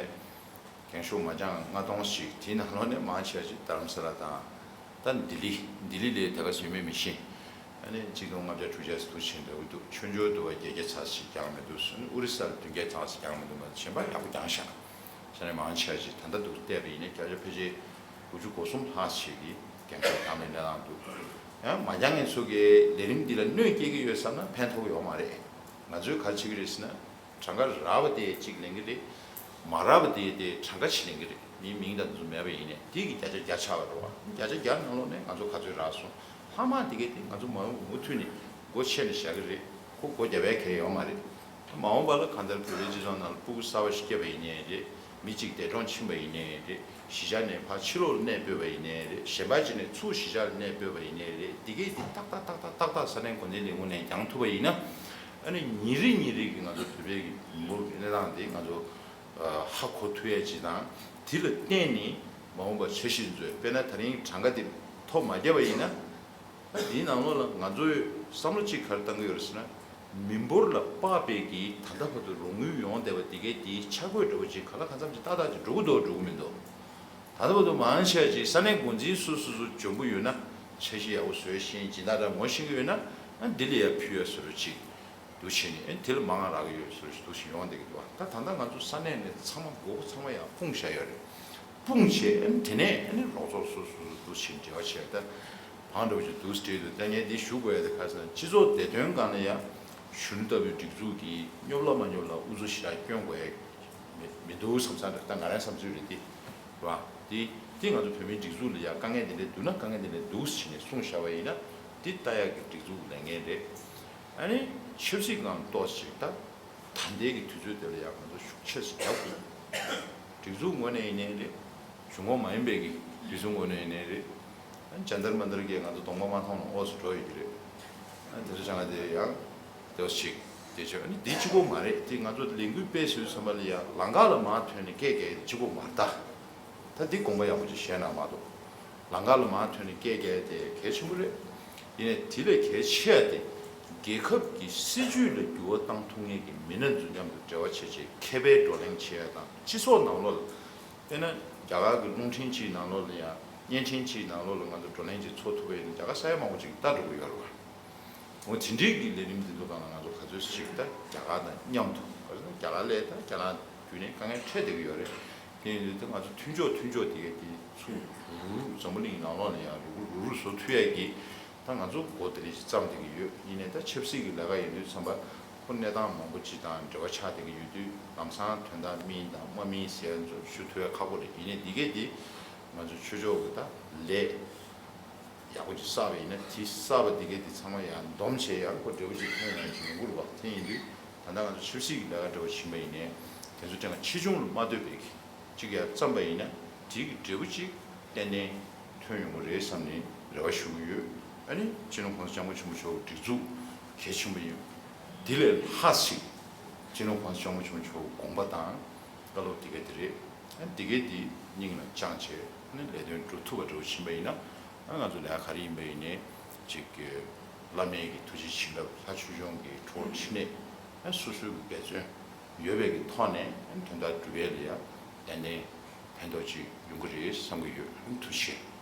རྒན་ཤོས་མ་འཇང་ལྔ་སྟོང་ཞིག་དེའི་ནང་ལོགས་ནས་མང་ཆེ་བ་ཞིག་རྡ་རམ་ས་ལ་དང་ད་ལྡི་ལི་ལྡི་ལི་ལ་དེ་ག་ཚོད་ཡོད་མེད་མི་ཤེས། ཨ་ནི་གཅིག་སྟོང་ལྔ་བརྒྱ་དྲུག་ཅུ་ཙམ་ཞིག་འདྲ་བོ་འདུག་ཆོས་འབྱོར་འདུག་བ་བརྒྱད་བརྒྱ་ཙམ་ཞིག་རྒྱག་མི་འདུག་ཨུ་རི་ས་ལ་བདུན་བརྒྱ་ཙམ་ཞིག་རྒྱག་མི་འདུག་མ་གཞན་པ་ཡག་པོ་རྒྱག་ཤག་ས་གནས་མང་ཆེ་བ་ཞིག་ད་ལྟ་འདུག་བལྟས་པ་ཡིན་ན་བརྒྱ་ཆ་ཕལ་ཆེར་དགུ་བཅུ་གོ་གསུམ་ལྷག་ཞིག་གིས་རྒན་ཤོས་རྒྱག་མེད་གནས་སྟངས་འདུག་ཡང་མ་རྒྱག་མཁན་ཚོ་གིས་ལས་རིམ་འདི་ལ་གནོད་སྐྱེལ་གྱི་ཡོད་བསམ་ན་ཕན་ཐོགས་ཡོད་མ་རེད། ང་ཚོས་ག་རེ་བྱེད་ཀྱི་རེད་ཟེར་ན། གྲངས་ཀ་རག་པ་དེ་གཅིག་ལེན་གྱི་རེད། མ་རག་པ་དེ་དེ་གྲངས་ཀ་ཕྱེད་ལེན་གྱི་རེད། མིའི་མིང་དང་དེ་ཚོ་མེད་པ་ཡིན་ནའི་དེ་གི་བརྒྱ་ཆ་བརྒྱ་ཆགས་པ་རེད་བ། བརྒྱ་ཆ་བརྒྱ་ནང་ལོགས་ནས་ང་ཚོ་ག་ཚོད་རག་སོང་། ལྷག་མ་དེ་གས་དེ་ང་ཚོ་མ་འོངས་མུ་མཐུད་ནས་སྒོ་ཕྱེ་ནས་བཞག་གི་རེད། ཁོ་སྒོ་བརྒྱབ་པའི་གལ་ཡོད་མ་རེད། མ་འོངས་པ་ལ་གང་ལྟར་བོད་པའི་སྤྱི་ཚོགས་ནང་ལ་སྤུ་གུ་གསར་པ་ཞིག་སྐྱེས་པ་ཡིན་ནའི་རེད། མི་གཅིག་འདས་གྲོངས་ཕྱིན་པ་ཡིན་ནའི་རེད། གཞིས་ཆགས་ནས་ཕར་ཕྱི་ལོགས་ལ་གནས་སྤོས་པ་ཡིན་ནའི་རེད། གཞན་པ་ཅིག་ནས་ཚུར་གཞིས་ཆགས་ལ་གནས་སྤོས་པ་ཡིན་ནའི་རེད། འདི་གས་འདི་ཏག་ཏག་ཏག་ཏག་ཏག་ཏག་ས་གནས་འགོ་འཛིན་ལས་ཁུངས་ནས་འགྱངས་ཐུབ་པ་ཡིན་ན། ཨ་ནི་ཉིན་རེ་ཉིན་རེ་གི་ང་ཚོ་བོད་པའི་གི་མི་འབོར་གྱི་གནས་སྟངས་དེ་ང་ཚོ་ཨ་ཧ་གོ་ཐུབ་ཡས་ཅིག་དང་། དེ་ལ་བརྟེན་ནས་མ་འོངས་པ་འཆར་གཞི་འཛུགས། དཔེར་ན་ད་རིང་གྲངས་ཀ་དེ་ཐོབ་མ་བརྒྱབ་པ་ཡིན་ན། ད་འདིའི་ནང་ལོགས་ལ་ང་ཚོས་བསམ་བློ་གཅིག་ག་རེ་བཏང་གི་ཡོད་རེད་ཟེར་ན། མི་འབོར་ལ་དཔག་པའི་གི་ད་ལྟ་བར་དུ་རོགས་དངུལ་ཡོང་བསྡད་པ་འདི་གའི་འདིའི་འཆར་འགོད་འདྲ་བོ་ཅིག་ག་ལ་གང་འཚམ་ཅིག་ཏག་ཏག་ཅིག་འགྲོ་གི་འདུག་འགྲོ་གི་མི་འདུག་ད་ལྟ་བར་དུ་མང་ཆེ་བ་ཅིག་ས་གནས་འགོ་འཛིན་སོ་སོ་སོ་འཇོན་པོ་ཡོད་ན་འཆར་གཞི་ཡག་པོ་བཟོས་ཤིང་སྦྱིན་བདག་འདྲ་ངོ་ཤེས་ཀྱི་ཡོད་ན་ཨ་འདི་ལ་ཡ་ཕུལ་ཡ་བཟོ་འདྲ་ཅིག་འདུག་བྱས་ནས་ཨ་དེ་ལ་མང་ང་རག་གི་ཡོད་བཟོ་འདྲ་ཅིག་འདུག་བྱས་ཡོང་བསྡད་ཀྱི་འདུག་ད་ད་ལྟ་ང་ཚོ་ས་གནས་ནས་ཚང་མ་མགོ་བོ་ཚང་མ་ཡང་སྤུངས་བཞག་ཡོད་རེད། སྤུངས་བྱས་ཨ་ནི་དེ་ནས་ཨ་ནི་རོགས་ཚོགས་སོ་སོ་སོ་འདུག་ཕྱིན་འབྲེལ་བ་བྱས་ད། བང་འགྲོ་བཞིན་འདུག་སྤྲེལ་དུ་ལྟ་ངས་འདི་ཞུ་དགོས་ཡ་དེ་ག་རེ་ཟེར་ན་སྤྱི་ཚོགས་བདེ་དོན་སྒང་ལ་ཡང་གཞོན་ནུ་ལྟ་བུའི་སྒྲིག་འཛུགས་ཀྱིས་སྙོབ་ལ་མ་སྙོབ་ལ་ཨུ་ཚུགས་ཞེ་དྲག་སྐྱོན་དགོས་ཡ་མི་མི་འདུག་བསམ་ས་འདྲ་ད་ང་རང་བསམ་ཚུལ་རེད་དེ། རེད་བ། དེ་དེ་ང་ཚོ་བོད་མིའི་སྒྲིག་འཛུགས་ལ་ཡང་དཀའ་ངལ་དེ་འདྲ་འདུག་ན་དཀའ་ངལ་དེ་འདྲ་འདུག་ཟེར་ནས་གསུངས་བཞག་པ་ཡིན་ན་དེ་ལྟ་ཡག་གི་སྒྲིག་འཛུགས་ལས་འགན་རེད། ཨ་ནི་ཆབ་སྲིད་སྒང་ཏོག་ཙམ་ད། ད་ལྟའི་གི་དུས་ཚོད་དེ་ལ་ཡང་ང་ཚོ་ཤུགས་ཆེ་ཙམ་རྒྱག་དགོས། སྒྲིག་འཛུགས་ངོས་ནས་ཡིན་ནའི་རེད། གཞུང་ཁོངས་མ་ཡིན་པའི་གི་སྒྲིག་འཛུགས་ངོས་ནས་ཡིན་ནའི་རེད། ཨ་ཇན་ཏར་མན་ཏར་གྱིས་ང་ཚོ་གདོང་པ་མ་མཐོང་ལ་འོག་སུ་འགྲོ་ཡོད་ཀྱི་རེད། ཨ་དེ་ཚོ་ཅང་ལ་དེ་ཡང་དེ་བ་ཞིག་དེ་ཆོད་ཨ་ནི་འདི་གཅིག་པོ་མ་རེད་དེ་ང་ཚོ་ལས་འགུལ་སྤེལ་ཟེར་དུས་ཙམ་པ་ལ་ཡང་ལམ་ཁ་ལ་མར་ཐོན་ནས་སྐད་རྒྱག་གཅིག་པོ་མ་རེད་ད། ད་འདི་དགོངས་པ་ཡག་པོ་ཅིག་བཞེས་ན་མ་གཏོགས། ལམ་ཁ་ལ་མར་ཐོན་ནས་སྐད་རྒྱག་ཡ་དེ་གལ་ཆེན་པོ་རེད། ཡིན་ནའི་དེ་ལས་གལ་ཆེ་ཡ་དེ། རྒྱལ་ཁབ་ཀྱི་སྲིད་ཇུས་ལ་འགྱུར་བ་བཏང་ཐུབ་མཁན་གྱི་མི་སྣ་འཛུལ་མཉམ་དུ་འབྲེལ་བ་བྱས་རྗེས་མཁས་པའི་བགྲོ་གླེང་བྱེད་ཡ་དང་སྤྱི་ཚོགས་ནང་ལོགས་ལ། དཔེར་ན། རྒྱ་གར་གྱི་རླུང་འཕྲིན་གཅིག་ནང་ལོགས་ལ་ཡང་བརྙན་འཕྲིན་གཅིག་ནང་ལོགས་ལ་ང་ཚོ་བགྲོ་གླེང་གཅིག་ཚོགས་ཐུབ་པ་ཡིན་ན་རྒྱ་གར་ས་ཡ་མང་པོ་ཅིག་ལྟ་འགྲོ་གི་ཡོད་རེད་བ། འོ་དེ་འདྲའི་གི་ལས་རིམ་འདི་ཚོ་སྒང་ལ་ང་ཚོ་ག་ཚོད་ཅིག་ད་རྒྱ་གར་དང་མཉམ་དུ་ག་ཚོད་རྒྱ་གར་ལས་ད་རྒྱ་ནག་བརྒྱུད་ནས་དཀའ་ངལ་འཕྲད་བསྡད་ཀྱི་ཡོད་རེད། དེ་ཡིན་དུས་ད་ང་ཚོ་མཐུན་ཕྱོགས་མཐུན་ཕྱོགས་དེ་གས་དེ་ཚུར་རུག་རུག་འཛམ་བུ་གླིང་ནང་ལོགས་ལ་ཡང་རུག་རུག་རུག་རུག་བཟོ་ཐུབ་ཡས་ཀྱི་ད་ང་ཚོ་འགོ་དེ་རིང་ཞིག་བརྩམས་བསྡད་ཀྱི་ཡོད། ཡིན་ནའི་ད་ཆབ་སྲིད་ཀྱི་ལས་ཀ་ཡིན་དུས་ཙམ་པ་ཁོ་གནས་སྟངས་མང་པོ་ཅིག་དང་འབྲེལ་བ་ཆགས་བསྡད་ཀྱི་ཡོད་དུས་ལམ་སང་དོན་དག་སྨིན་དང་མ་སྨིན་ཟེར་ཡ་ཚོ་ཞུ་ཐུབ་ཡ་ཁག་པོ་རེད། ཡིན་ནའི་འདི་གས་དེ་ང་ཚོ་ཆོས་ཕྱོགས་ཀྱི་ད་ལས། ཡག་པོ་ཅིག་བསགས་པ་ཡིན་ན་དེ་བསགས་པ་འདི་གས་འདི་ཚང་མ་ཡང་སྡོམ་བྱས་ཡང་ཁོ་འབྲས་བུ་ཅིག་ཐོན་ཡོང་ཞིག་ཡོང་གི་རེད་བ། དེ་ཡིན་དུས་ད་ལྟ་ང་ཚོ་ཆབ་སྲིད་ཀྱི་ལས་ཀ་འདྲ་བོ་ཕྱིན་པ་ཡིན་ནའི་དེ་ཚོ་སྤྲད་ང་ཆེ་ཆུང་ལ་མ་ལྟོས་པའི་གི་ཅིག་ཡར་བརྩམས་པ་ཡིན་ན་དེ་གི་འབྲས་བུ་ཅིག་ཏན་ཏན་ཐོན་ཡོང་གི་རེད་བསམ་ནས་རེ་བ་ཞུ་གི་ཡོད། ཨ་ནི་སྤྱི་ནོར་༸གོང་ས་༸སྐྱབས་མགོན་ཆེན་པོ་མཆོག་གི་སྒྲིག་འཛུགས་གལ་ཆེན་པོ་ཡིན། དེ་ལས་ལྷག་ཅིག་སྤྱི་ནོར་༸གོང་ས་༸སྐྱབས་མགོན་ཆེན་པོ་མཆོག་གི་དགོངས་པ་དང་བཀའ་སློབ་དེ་ག་དེ་རེད། ཨ་ནི་དེ་གས་དེ་སྙིང་ལ་བཅངས་བྱས་ཨ་ནི་ལས་དོན་སྒྲུབ་ཐུབ་པ་འདྲ་བོ་ཕྱིན་པ་ཡིན་ན། ཨ་ང་ཚོ་ལས་ཀ་ག་རེ་ཡིན་པ་ཡིན་ནའི་ཅིག་གི་བླ་མེད་ཀྱི་ཐུགས་རྗེ་བྱིན་རླབས་ལྷ་ཆོས་སྐྱོང་གི་གྲོགས་ཕྲིན་ལས་ཨ་སོ་སོའི་གི་འབད་བརྩོན་ཡོད་པའི་གི་ཐོག་ནས་ཨ་ནི་དོན་དག་སྒྲུབ་ཡས་ལ་ཡ་ཏན་ཏན་ཕན་ཐོགས་ཅིག་ཡོང་གི་རེད་བསམ་གི་ཡོད། ཨ་ནི་ཐུགས་རྗེ་ཆེ།